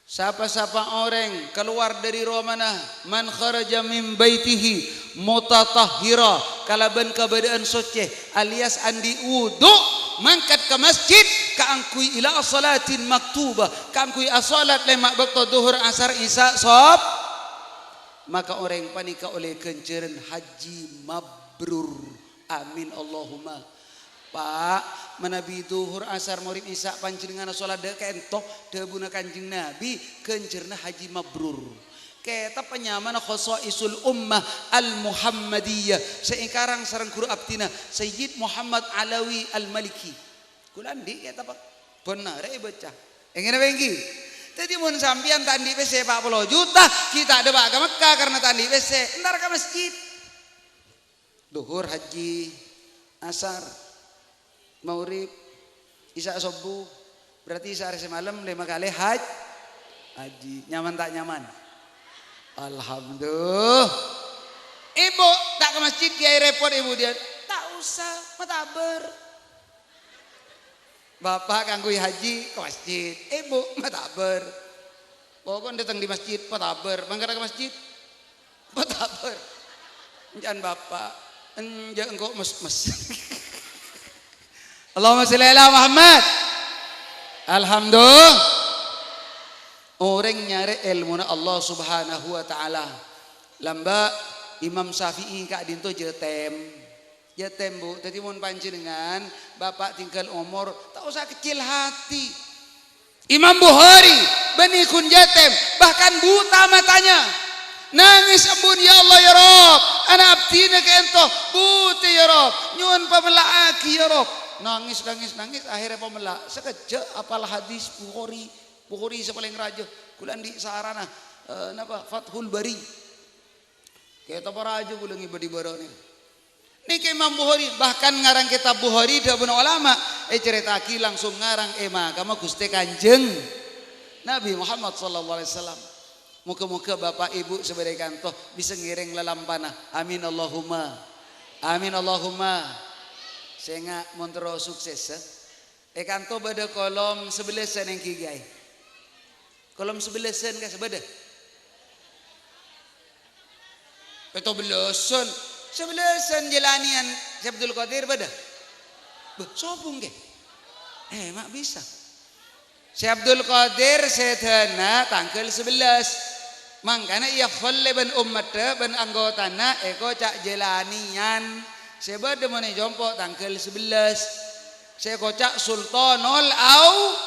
"Sapa-sapa orèng kalowar dâri romana, man kharaja min baitihi mutatahhira, kalabân kabâdâ'ân soccè, alias andi' wudu, mangkat ka masjid kaangghuy ila shalatin maktubah, kaangghuy asholat lèma' bâkto dhuhur, asar, isya, sob, maka orèng panèka ollè ghânjhârân haji mabrur." Amin, Allahumma. Pak, manabi dhuhur, asar, maghrib, isya panjhennengngan asholat dâ' ka'ènto, dhâbuna Kanjeng Nabi, ghânjhârânna haji mabrur. Kètab panyamana Khosaisul Ummah Al-Muhammadiyah sè èkarang sareng ghuru abdhina Sayyid Muhammad Alawi Al-Maliki. Kaulâ andi' kètab, bân arè èbâca. Ènggi napa ènggi? Dhâddhi mon sampèyan ta' andi' pèssè pa' polo juta, ghi' ta' dâpa' ka Mekkah karna ta' andi' pèssè, entar ka masjid. Dhuhur haji, asar, maghrib, isya sobbhu, berarti sahari samalem lèma kalè haj-, haji. Nyaman ta' nyaman? Alhamdulillah. Ibu, ta' ka masjid, kiyaè rèpot ibu dhiyâ. Ta' osa, matabâr. Bapa' kaangghuy haji, ka masjid. Ibu, matabâr. Pokok dâteng di masjid, matabâr. Mangkana ka masjid, matabâr. Enjâ'ân bapa'. Enjâ' engko' mes-mes. Allahumma shalli ala Muhammad. Alhamdulillah. Orèng nyarè èlmona Allah Subhanahu wa Ta'ala. Lambâ' Imam Syafi'i ka'dinto jâtèm. Jâtèm, Bu. Dhâddhi, mon panjhennengngan, Bapa' tinggal omor, ta' osa kecil hati. Imam Bukhari, bânnè ghun jâtèm, bahkan buta matanya. Nangès embu'en, "Ya Allah, ya Rabb, ana' abdhina ka'ènto butè, ya Rabb, nyo'on pamella'aghi, ya Rabb." Nangès, nangès, nangès, akhèrra pamella'. Sakejjhâ' apal hadis Bukhari. Bukhari sè palèng rajâ. Kaulâ andi' sarana, eh, napa? Fathul Bari. Kètab rajâ kaulâ ngibâ è bârâ' nèka. Nèka Imam Bukhari, bahkan ngarang kètab Bukhari, dhâbuna ulama, ècarèta'aghi langsung ngarang è makamma Ghustè Kanjeng Nabi Muhammad sallallahu alaihi wasallam. Moghâ-moghâ Bapa' Ibu sè bâdâ è kanto bisa ngèrèng lalampana. Amin Allahumma. Amin Allahumma. Sènga' mon terro suksessa. È kanto bâdâ kolom sabellâsân èngghi, Kèyaè. Kolom sabellâsân, kas, bâdâ? Pètto bellâsân. Sabellâsân jhâlanèyan Sè Abdul Qadir bâdâ? Bâh, sobung, Kè? Eh, ma' bisa. Sè Abdul Qadir sèdhâna tangghâl sabellâs. Mangkana iyâ khollè bân ommaddhâ bân anggotana èkoca' jhâlanèyan. Sè bâdâ mon è compo' tangghâl sabellâs. Sè èkoca' Sultanul Au-,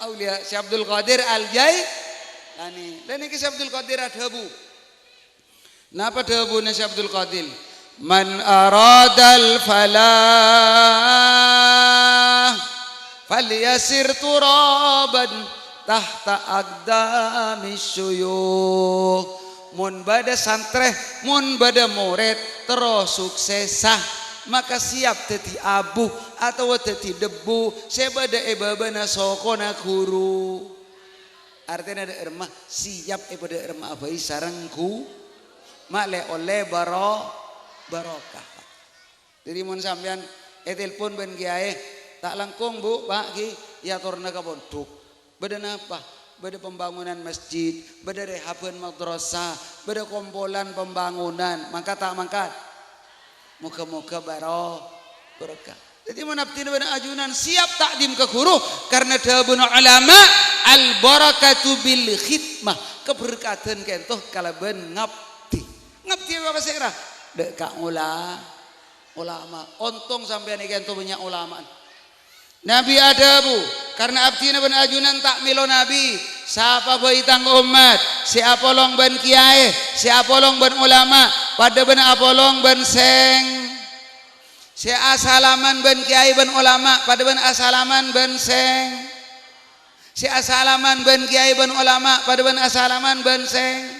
Auliya, Sè Abdul Qadir Al-Jailani. Lha nèkè Sè Abdul Qadir adhâbu. Napa dhâbuna Sè Abdul Qadir? "Man aradal falah, falyasir turaban tahta aqdamis syuyukh." Mon bâdâ santrè, mon bâdâ morèd terro suksessa, maka siap dhâddhi abu otabâ dhâddhi debbu sè bâdâ è bâbâna sokona ghuru. Artèna dâ' remma siap èpadâ' remma'a bhâi sareng ghu-, ma' lè-ollè baro-, barokah. Dhâddhi, mon sampèyan ètelpon bân kèyaè, "Ta' langkong, Bu', Pa', ghi, èyatorra ka pondhuk." Bâdâ napa? Bâdâ pembangunan masjid, bâdâ rehaban madrasah, bâdâ kompolan pembangunan. Mangkat ta' mangkat? Moghâ-moghâ baro-, barokah. Dhâddhi, mon abdhina bân ajunan siap ta'dim ka ghuru, karna dhâbuna ulama, "Al-barakatu bil khidmah." Kaberkadhân ka'ènto kalabân ngabdi. Ngabdi apa sèra? Dâ' ka ola-, ulama. Ontong sampèyan è ka'ènto bânnya' ulama'an. Nabi adhâbu, "Karna abdhina bân ajunan ta' mèlo nabi, sapa bhâi tang ommat, sè apolong bân kèyaè, sè apolong bân ulama, padâ bân apolong bân sèng." Sè asalaman bân kèyaè bân ulama, padâ bân asalaman bân sèng. Sè asalaman bân kèyaè bân ulama, padâ bân asalaman bân sèng.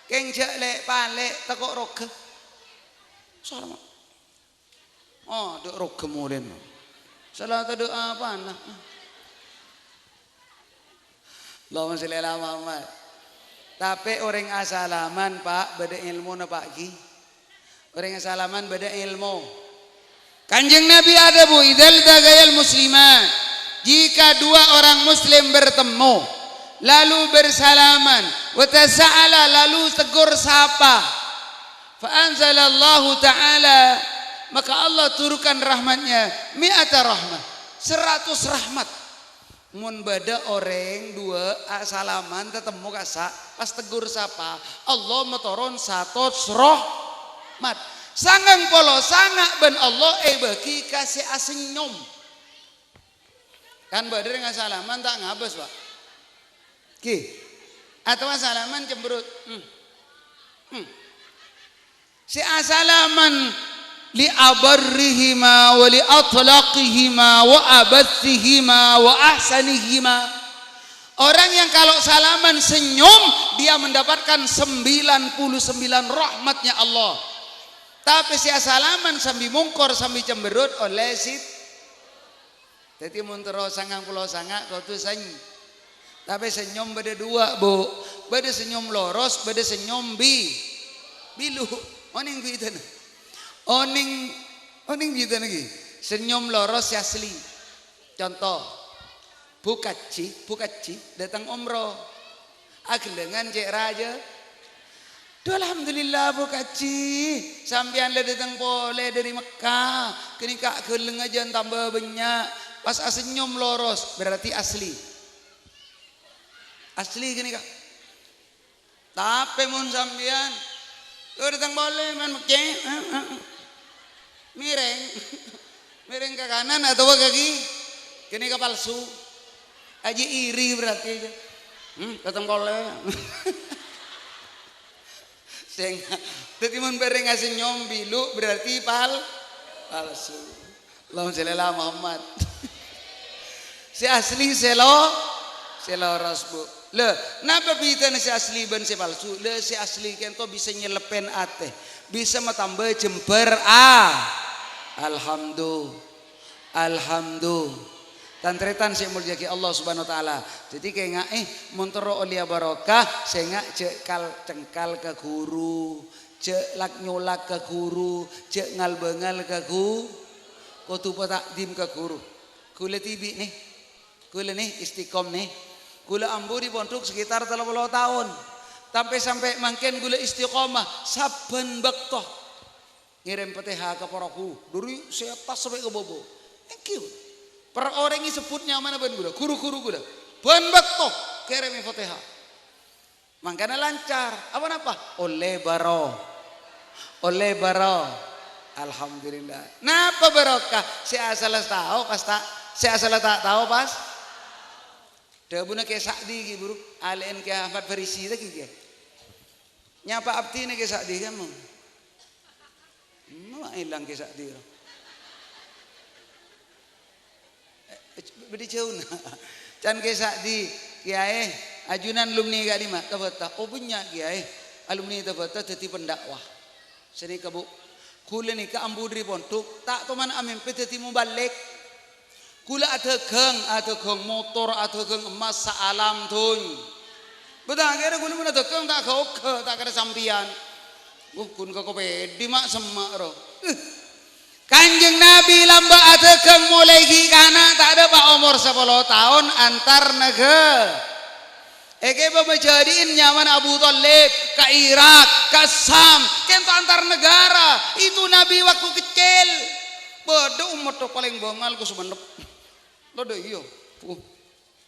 Kèng jhâ' lè'-palè' tako' roghâ. Salaman. Oh, dâ' roghâ molèna. Sala tadâ' apana. Allahumma sholli ala Muhammad. Tapè orèng asalaman, Pa', bâdâ èlmona, Pa', ghi. Orèng asalaman bâdâ èlmo. Kanjeng Nabi adhâbu, "Idzal taqayal musliman." Jika dua orang muslim bertemu, lalu bersalaman, "Wa tasa'ala," lalu tegur sapa, "fa anzalallahu ta'ala," maka Allah turunkan rahmatnya, "mi'ata rahmah," seratus rahmat. Mon bâdâ orèng duwâ' asalaman tatemmo kassa', pas tegur sapa, Allah matoron satos rahmat. Sangang polo sanga' bân Allah èbâgi ka sè asennyom. Kan bâdâ rèng asalaman ta' ngabâs, Pa'. Ghi. Atabâ asalaman cemberut. Hmm. Hmm. Sè asalaman li abarrihima wa li atlaqihima wa abassihima wa ahsanihima. Orang yang kalau salaman senyum, dia mendapatkan sembilan puluh sembilan rahmatnya Allah. Tapè sè asalaman sambi mongkor, sambi cemberut, ollè sit-, Dhâddhi, mon terro sangang polo sanga' kodhu seny-, tapè senyum bâdâ duwâ', Bu'. Bâdâ senyum loros, bâdâ senyum bi-, bilu. Onèng bidhâna? Onèng, onèng bidhâna ghi? Senyum loros sè asli. Conto, Bu Kaji, Bu Kaji dâteng umroh. Aghellângan cè' rajâ. "Dhu, alhamdulillah, Bu Kaji, sampèyan la dâteng polè dâri Mekkah. Ghânèka ghellângnga jhân tamba bânnya'." Pas asenyum loros, berarti asli. Asli ghânèka. Tapè mon sampèyan, "Dhu, dâteng polè, man, Mekkah." Mèrèng. Mèrèng ka kanan otabâ ka kiri. Ghânèka palsu. Ajiyâ iri berarti. Hmm, dâteng polè. Sènga'. Dhâddhi mon bâreng asenyom bilu' berarti pal-, palsu. Allahumma sholli ala Muhammad. Sè asli sè lo-, sè loros, Bu. Lè, napa bhidhâna sè asli bân sè palsu? Lè, sè asli kènto bisa nyelleppèn atè, bisa matambâ jembhâr a-, alhamdu-, alhamdu-. Tan-tarètan sè èmoljâ'aghi Allah Subhanahu wa Ta'ala. Dhâddhi kènga'è, mon terro ollèya barokah, sènga' jhâ' kal-, cengkal ka ghuru, jhâ' lak-nyolak ka ghuru, jhâ' ngal-bângal ka ghu-, kodhu pata'dhim ka ghuru. Ghulâ dhibi' nè, ghulâ nè, istiqom nè. Ghulâ ambu è pondhuk sekitar tello polo taon. Sampè'-sampè' mangkèn ghulâ istiqomah sabbhân bâkto. Ngèrèm Fatihah ka para ghu-, dhâri sè attas sampè' ka bâbâ. Thank you. Per orèng èsebbhut nyamana bân ghulâ, ghuru-ghuru ghulâ. Bân bâkto kèrèmè Fatihah. Mangkana lancar. Apa napa? Ollè baro-, ollè baro-, Alhamdulillah. Napa barokah? Sè asalla tao pas ta', sè asalla ta' tao pas. Dhâbuna Kè Sa'di ghi, buru. Alè'en Kè Ahmad Farisi ta' ghi, Kè. Nyapa abdhina Kè Sa'di, kamu? Ma' èlang Kè Sa'di, ro. Eh, bâdâ jhâuna. Can Kè Sa'di, Kèyaè, ajunan alumni ka'dimma, Tabata. Oh, bânnya', Kèyaè. Alumni Tabata dhâddhi pendakwah. Sanèka, Bu. Ghulâ nèka ambu dhâri pondhuk, ta' toman amèmpè dhâddhi muballig. Ghulâ adhâghâng, adhâghâng motor, adhâghâng emmas saalam dhunnya. Bâdâ kèra ghulâ mon adhâghâng ta' ghâ-oghâ, ta' kèra sampèyan. Wuh, ghun ka kopèdhi ma' semma' ro. Eh. Kanjeng Nabi lambâ' adhâghâng molaè ghi' kana' ta' dâpa' omor sapolo taon antar nagâ-, Èkèbâ majâdi'in nyamana Abu Thalib, ka Irak, ka Syam, kènto antar negara. Itu Nabi waktu kecil. Bâdâ ommat palèng bângal ka Sumenep. Lo dâ' iyâ. Uh,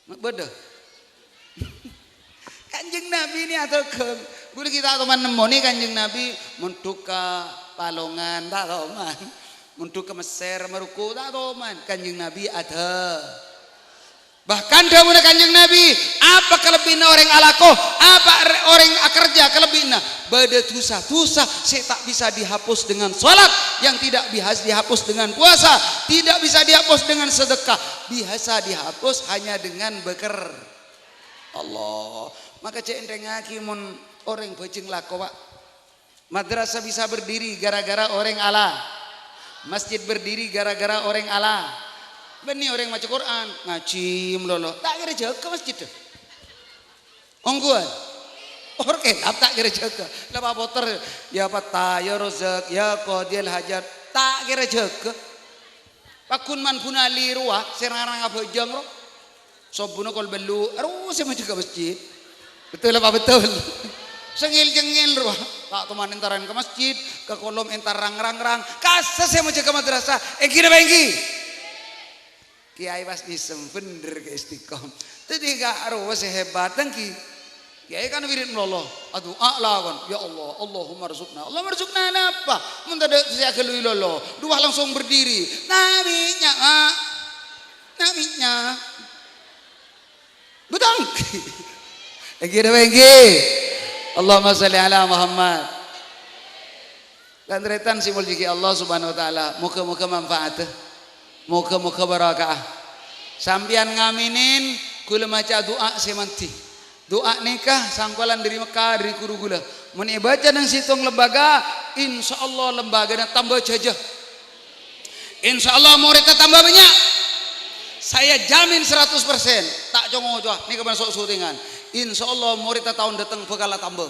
bâdâ. Kanjeng Nabi nè adhâghâng. Ghulâ ghi' ta' toman nemmonè Kanjeng Nabi mondhuk ka Palongan, ta' toman. Mondhuk ka Messer, Maroko, ta' toman. Kanjeng Nabi adhâ-, Bahkan dhâbuna Kanjeng Nabi, apa kalebbiyanna orèng alako, apa re-, orèng akerja kalebbiyanna, bâdâ dhusa-dhusa sè ta' bisa dihapus dengan salat, yang tidak bisa dihapus dengan puasa, tidak bisa dihapus dengan sedekah, bisa dihapus hanya dengan beker-, Allah. Maka jhâ' ènthèngngaghi mon orèng bhâjheng lako, Pak. Madrasah bisa berdiri gara-gara orèng ala-, masjid berdiri gara-gara orèng ala-, bânnè orèng maca Qur'an, ngajhi malolo, ta' kèra jâgâ masjid. Ongghuwân? Or kèlap ta' kèra jâgâ. La papoter, ya Fattah, ya Razzaq, ya Qadiyal Hajat, ta' kèra jâgâ. Paggun man Bunali rowa, sè rang-rang abhâjâng ro. Sobuna kol bâllu', aro sè majâgâ masjid. Betul apa betul? Sengil-cengil rowa. Ta' toman èntarèn ka masjid, ka kolom èntar rang-rang-rang. Kassa sè majâgâ madrasah, èngghi napa èngghi? Kèyaè pas nyèsem, bhender ka istiqom. Dhâddhi ka' aro sè hebat, èngghi. Kèyaè kan wirid malolo, adu'a lakon, "Ya Allah, Allahumma rzuqna." Allahumma rzuqna napa? Mon tadâ' sè aghâllu malolo, du'a langsung berdiri. Nabi nya'a. Nabi nya'a. Butang. Èngghi napa èngghi? Allahumma shalli ala Muhammad. Tan-tarètan sè èmoljâ'aghi Allah Subhanahu wa Ta'ala, moghâ-moghâ manfaat. Moghâ-moghâ barokah. Sampèyan ngaminin, ghulâ maca du'a sè mandhi. Du'a nèka sangkolan dhâri Mekkah, dhâri ghuru ghulâ. Mon èbâca neng sèttong lembaga, insyaallah lembagana tamba jâjâ. Insyaallah morèdda tamba bânnya'. Saya jamin seratus persen. Ta' co-ngocowa, nèka bân so-, syutingan. Insyaallah morèdda taon dâteng bhâkal atamba.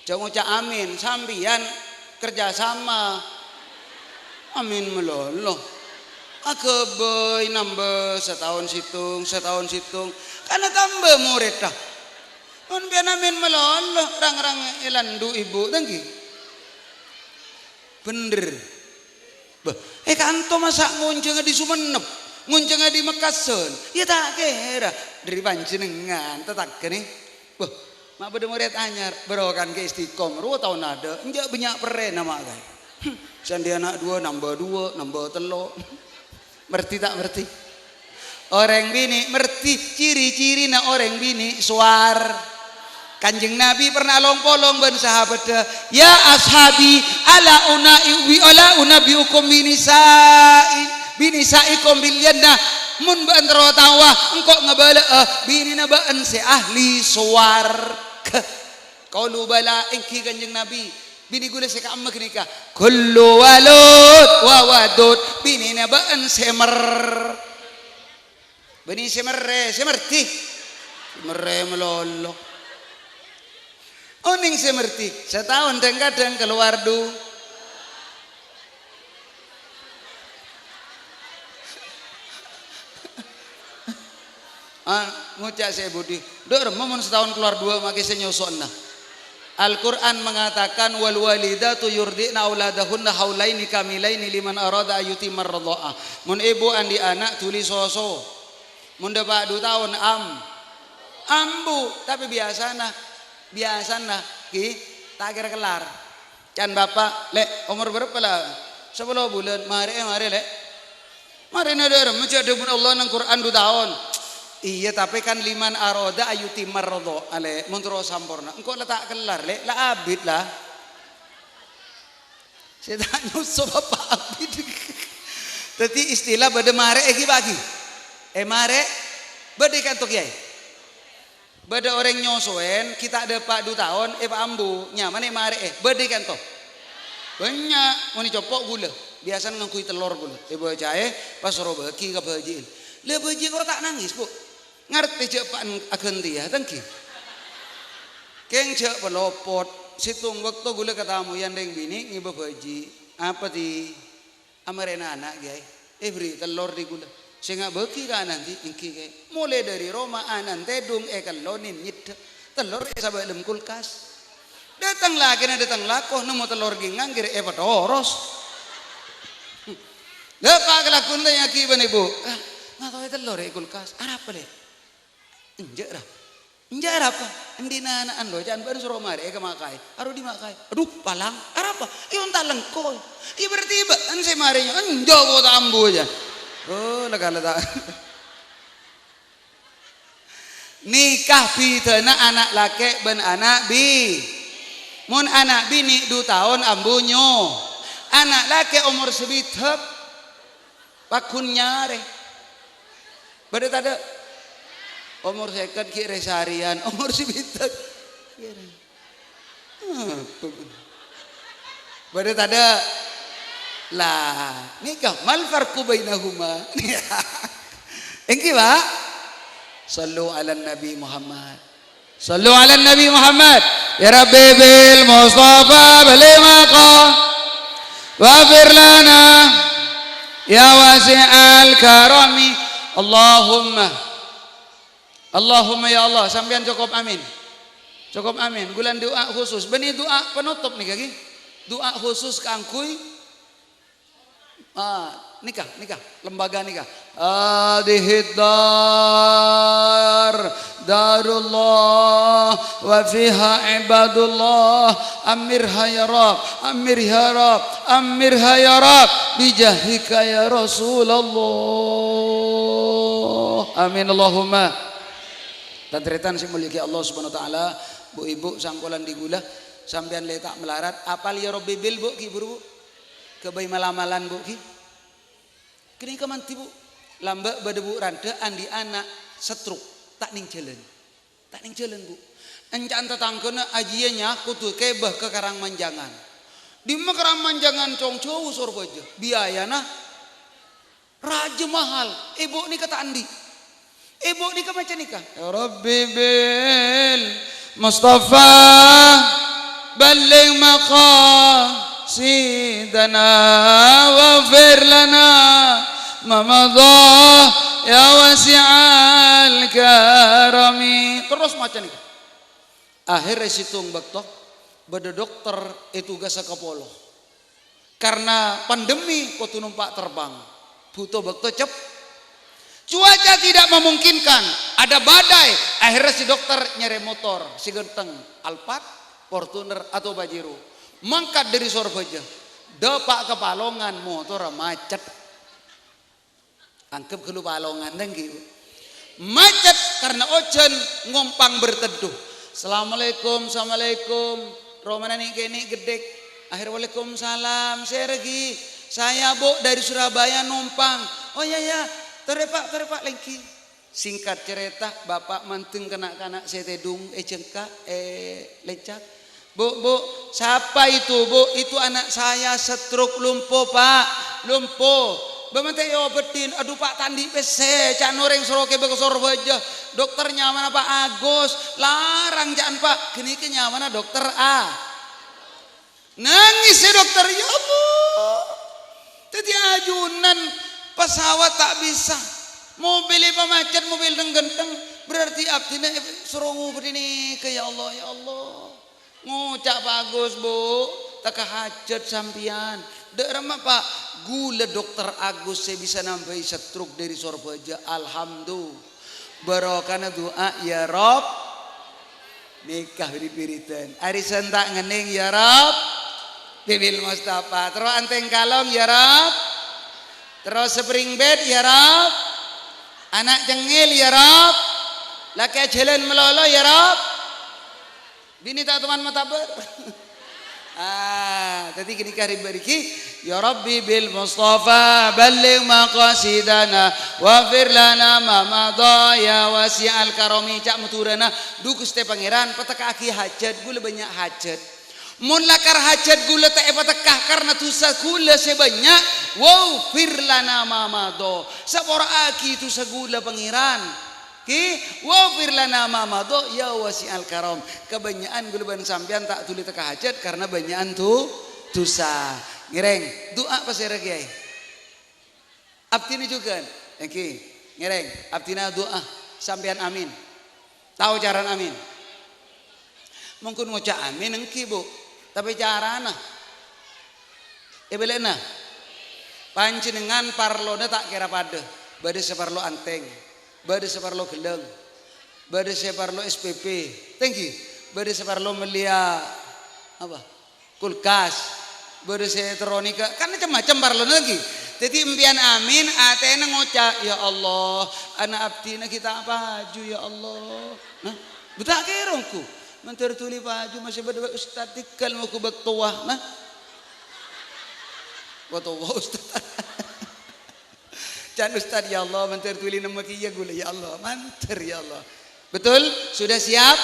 Jhâ' ngoca' amin, sampèyan kerja sama. Amin malolo. Aghâbây nambâ sataon sèttong, sataon sèttong. Kan atamba morèdda. Mon pèyan amin malolo, rang-rang èlandu' ibu, ta' èngghi. Bhender. Bâh, è kanto masa' ngonjhângnga dâri Sumenep, ngonjhângnga dâri Mekkasân? Yâ ta' kèra, dâri panjhennengngan, tatangghâna. Bâh, ma' bâdâ morèd anyar, bârokan ka Istiqom, rowa taon adâ', enjâ' bânnya' perrèna ma' kaè. Hmm, sè andi' ana' duwâ', nambâ duwâ', nambâ tello'. Merdhi ta' merdhi? Orèng binè' merdhi, ciri-cirina orèng binè' sowar-, Kanjeng Nabi pernah long-polong bân sahabaddhâ, "Ya ashabi, ala una'i-, ala unabbi'ukum binisa'i, binisa'ikum bil jannah." "Mon bâ'ân terro taowa, engko' ngabâlâ'â binèna bâ'ân sè ahli sowarghâ." Qalu, "Bala, èngghi, Kanjeng Nabi." Binè ghulâ sè ka'emma ghânèka, "Kullu walud wa wadud." Binèna bâ'ân sè mer-, Bânnè sè merrè, sè merdi. Merrè malolo. Onèng sè merdi, sataon dhâng-kadhâng kalowar du-, ah, ngoca' sè budi. Dhu' remma mon sataon kalowar duwâ' makè sè nyoso'na. Al-Qur'an mengatakan, "Wal walidatu yurdi'na auladahunna haulaini kamilaini liman arada ayyutimma radha'ah." Mon èbhu andi' ana' dhuli soso. Mon dâpa' du taon am-, ambu, tapè biyasana, biyasana ghi ta' kèra kellar. Can bapa', "Lè', omor bârâmpa la?" "Sapolo bulân." "Marè'è marè, Lè'." "Marèna dâremma jhâ' dhâbuna Allah neng Qur'an du taon." "Iyâ, tapè kan liman arada ayyutimma radha'ah, Lè', mon terro samporna." "Engko' la ta' kellar, Lè', la abit la." Sè ta' nyoso bapa' abit. Dhâddhi istilah bâdâ marè'è ghi, Pak, ghi. È marè', bâdâ è kanto kèyaè. Bâdâ orèng nyosowèn, ghi ta' dâpa' du taon, èpaambu, nyamana è marè'è, bâdâ è kanto. Bânnya', mon ècopo' ghulâ, biyasana ngangghuy tellor ghulâ. Èbâca'è, pas soro bâgi ka bhâji'na. La bhâji' kor ta' nangès, Bu'. Ngartè jhâ' pa'en aghântèya, ta' ènggi. Kèng jhâ' palopot, sèttong bâkto ghulâ katamoyan rèng binè' ngèbâ bhâji'. Apa, Ti? Amarèna ana', Kèyaè. Èberri' tellor dhi ghulâ. Sènga' bâgi ka ana'na, Ti, ènggi, Kè. Molaè dâri roma ana'na tèdung èkellonè nyeddhâ. Tellor èsabâ' è dâlem kulkas. Dâteng lakèna dâteng lako, nemmo tellor ghi' ngangghir èpatoros. Dâpa' ka lako èntèyaghi bân èbhu. "Ah, ngatoè tellor è kulkas. Arapa, Lè'?" "Enjâ', ra." "Enjâ', arapa?" "Andi' nana'an, lo, can bâ'na soro marè ka ma' kaè." "Aro dhi ma' kaè?" "Adhu, palang." "Arapa?" "Iyâ, onta lengko." "Iyâ, berarti bâ'na sè marè, nyo." "Enjâ', ko' ta' ambu, jâ." Oh, la kala ta'. Nèka bhidhâna ana' lakè' bân ana' bi-, mon ana' binè' du taon ambu nyo. Ana' lakè' omor sabidhâk, pagghun nyarè. Bâdâ tadâ'? Omor sèket ghi' rè sarèyan, omor sabidhâk. Bâdâ tadâ'? Lah, nèka mal farqu bainahuma? Ènggi, Pak? Shallu 'alan Nabi Muhammad. Shallu 'alan Nabi Muhammad. Ya Rabbi bil Mustafa balligh maqam. Waghfir lana ya wasi'al karami. Allahumma. Allahumma ya Allah, sampèyan cokop amin. Cokop amin. Ghulâ du'a khusus. Bânnè du'a panotop nèka, ghi. Du'a khusus kaangghuy, ah, nèka, nèka, lembaga nèka. Hadhihi dar, darullah, wa fiha ibadullah. Amirha ya Rabb, amirha ya Rabb, amirha ya Rabb, bijahika ya Rasulullah. Amin Allahumma. Tan-tarètan sè èmoljâ'aghi Allah Subhanahu wa Ta'ala, bu'-ibu', sangkolan dhi ghulâ, sampèyan lè ta' malarat, apal ya Rabbi bil, Bu', ghi' buru, Bu'? Ghâbây mal-amalan, Bu', ghi. Ghânèka mandhi, Bu'. Lambâ' bâdâ Bu' Randhâ andi' ana' stroke, ta' nèng jhâlân. Ta' nèng jhâlân, Bu'. Ènca'na tatangghâna ajiyâ nya kodhu kèbâ ka Karangmanjangan. Dimma Karangmanjangan, Cong, jhâu Sorbhâjâ. Biayana rajâ mahal, èbhu nèka ta' andi'. Èbhu nèka maca nèka, "Ya Rabbi bil Mustafa balligh maqasidana waghfir lana ma madha ya wasi'al karami." Terros maca nèka. Akhèrra sèttong bâkto, bâdâ dokter ètugasa ka polo. Karena pandemi, kodhu nompa' terbang. Buto bâkto cep-, cuaca tidak memungkinkan, ada badai. Akhèrra si dokter nyarè motor sè ghântheng, Alphard, Fortuner, atau Pajero. Mangkat dâri Sorbhâjâ, dâpa' ka Palongan, motorra macet. Angghep ghâllu Palongan, ta' ènggi. Macet karena ojhân ngompang berteduh. "Assalamualaikum, assalamualaikum." Romana nè'-kènè' ghedhek. Akhir, "Waalaikumsalam. Sèra, Ghi?" "Saya, Bu, dari Surabaya numpang." "Oh, iya, iya. Torè, Pak, torè, Pak, lèngghi." Singkat cerita, bapa' mandeng na'-kana' sè tèdung è jhângka', è lèncak. "Bu, Bu, siapa itu, Bu?" "Itu anak saya stroke, lumpuh, Pak. Lumpuh." "Bâ' mantè èobâdhin?" "Adhu, Pak, ta' andi' pèssè. Ca'na orèng soro kèbâ ka Sorbhâjâ. Dokter nyamana Pak Agus. Larang ca'na, Pak." Ghânèka nyamana dokter A. Nangès sè dokter, "Ya Allah. Dhâddhi ajunan pesawat ta' bisa. Mobil èpamacet, mobil dhâng-ghântheng. Berarti abdhina soro ngobâdhi nèka, ya Allah, ya Allah." Ngoca' Pak Agus, "Bu, tekka hajat sampèyan." "Dâ' remma, Pak?" "Ghulâ dokter Agus sè bisa nambâi stroke dâri Sorbhâjâ." Alhamdulillah. Barokana du'a, ya Rabb. Nèka wirid-wiridan. Arisan ta' ngennèng, ya Rabb. Bibil Mustafa. Terro antèng kalong, ya Rabb. Terro spring bed, ya Rabb. Ana' cengngel, ya Rabb. Lakè ajhâlân malolo, ya Rabb. Binè ta' toman matabâr. Ah, dhâddhi ghânèka rè-, bârighi, "Ya Rabbi bil Mustafa balligh maqasidana, waghfir lana ma madha ya wasi'al karami." Ca' Madhurâna, "Dhu Ghustè Pangèran, patekka'aghi hajat, ghulâ bânnya' hajat. Mon lakar hajat ghulâ ta' èpatekka karna dhusa ghulâ sè bânnya', waghfir lana ma madha. Sapora'aghi dhusa ghulâ, Pangèran." Ki, "Waghfir lana ma madha ya wasi'al karam." Kabânnya'an ghulâ bân sampèyan ta' dhuli tekka hajat karna bânnya'an du-, dhusa. Ngèrèng, du'a pasèra, Kèyaè? Abdhina jhughân. Èngghi, ngèrèng, abdhina du'a. Sampèyan amin. Tao carana amin? Mongghun ngoca' amin èngghi, Bu. Tapè carana? Èbâlâna. Panjhennengngan parlona ta' kèra padâ. Bâdâ sè parlo antèng. Bâdâ sè parlo ghellâng. Bâdâ sè parlo S P P. Ta' èngghi. Bâdâ sè parlo mellèya apa? Kulkas. Bâdâ sè terro nèka. Kan macem-macem parlona èngghi. Dhâddhi empèyan amin, atèna ngoca', "Ya Allah, ana' abdhina ghi' ta' paju, ya Allah." Nah, bhunten kèra ongghu. Mandhâr dhuli paju masè bâdâ ustad tèngghâl mongghu bâkto towa. Nah. Bâkto towa ustad. Can ustad, "Ya Allah, mandhâr dhuli nemmo kèya ghulâ, ya Allah. Mandhâr, ya Allah." Betul? Sudah siap?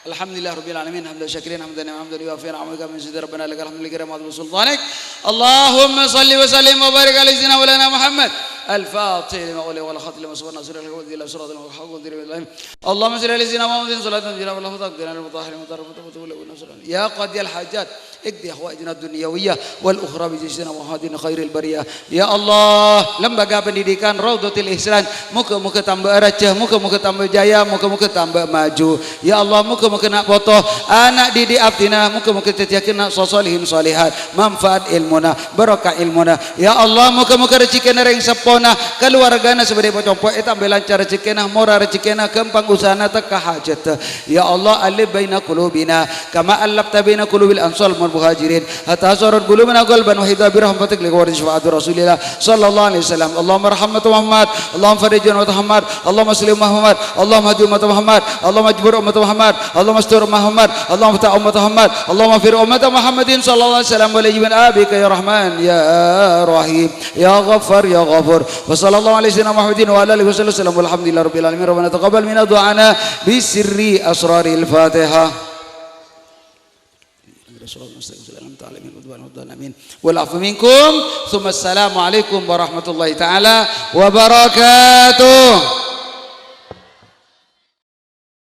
Alhamdulillah rabbil alamin, hamdan syakirin, hamdan hamdan yuwafi ni'amahu wa yukafi mazidah. Rabbana lakal hamdu li karamati wa sultanik. Allahumma salli wa sallim wa barik ala sayyidina maulana Muhammad. Al-Fatih lima ughliqa wal khatimi lima sabaqa nasrul haqqi wal hadi ila siratal mustaqim. Allahumma salli ala sayyidina Muhammadin salatan taj'aluna fiha mutahharin mutahharin mutahharin. Ya qadiyal hajat, iqdi hawaijana dunyawiyah wal ukhra bi sayyidina Muhammadin khairil bariyah. Ya Allah, lembaga pendidikan Raudhatul Ihsan, moga-moga tambah raja, moga-moga tambah jaya, moga-moga tambah maju. Ya Allah, moga-moga na' poto, ana' didik abdina, moga-moga dhâddhiyâghi na' salihin salihat, manfaat ilmuna, barokah ilmuna. Ya Allah, moga-moga rejekèna rèng seppona, kaluwargana sè bâdâ è compo' ètambâi lancar rejekèna, mora rejekèna, ghâmpang usahana, tekka hajâddhâ. Ya Allah, alif baina qulubina kama allafta baina qulubil ansar wal muhajirin, hatta sarat qulubuna qalban wahida bi rahmatika li ghairi syafa'ati Rasulillah sallallahu alaihi wasallam. Allahumma rahmat Muhammad, Allahumma farrij ummat Muhammad, Allahumma aslim Muhammad, Allahumma hadi ummat Muhammad, Allahumma ajbur ummat Muhammad, Allahumma astur ummat Muhammad, Allahumma ftah ummat Muhammad, Allahumma fir ummat Muhammadin sallallahu alaihi wasallam wa alihi min abika ya Rahman ya Rahim ya Ghaffar ya Ghafur. Wa sallallahu alaihi wasallam Muhammadin wa ala alihi wasallam. Walhamdulillahi rabbil alamin. Rabbana taqabbal minna du'ana bi sirri asraril Fatihah. Wal afu minkum. Tsumma assalamualaikum warahmatullahi taala wabarakatuh.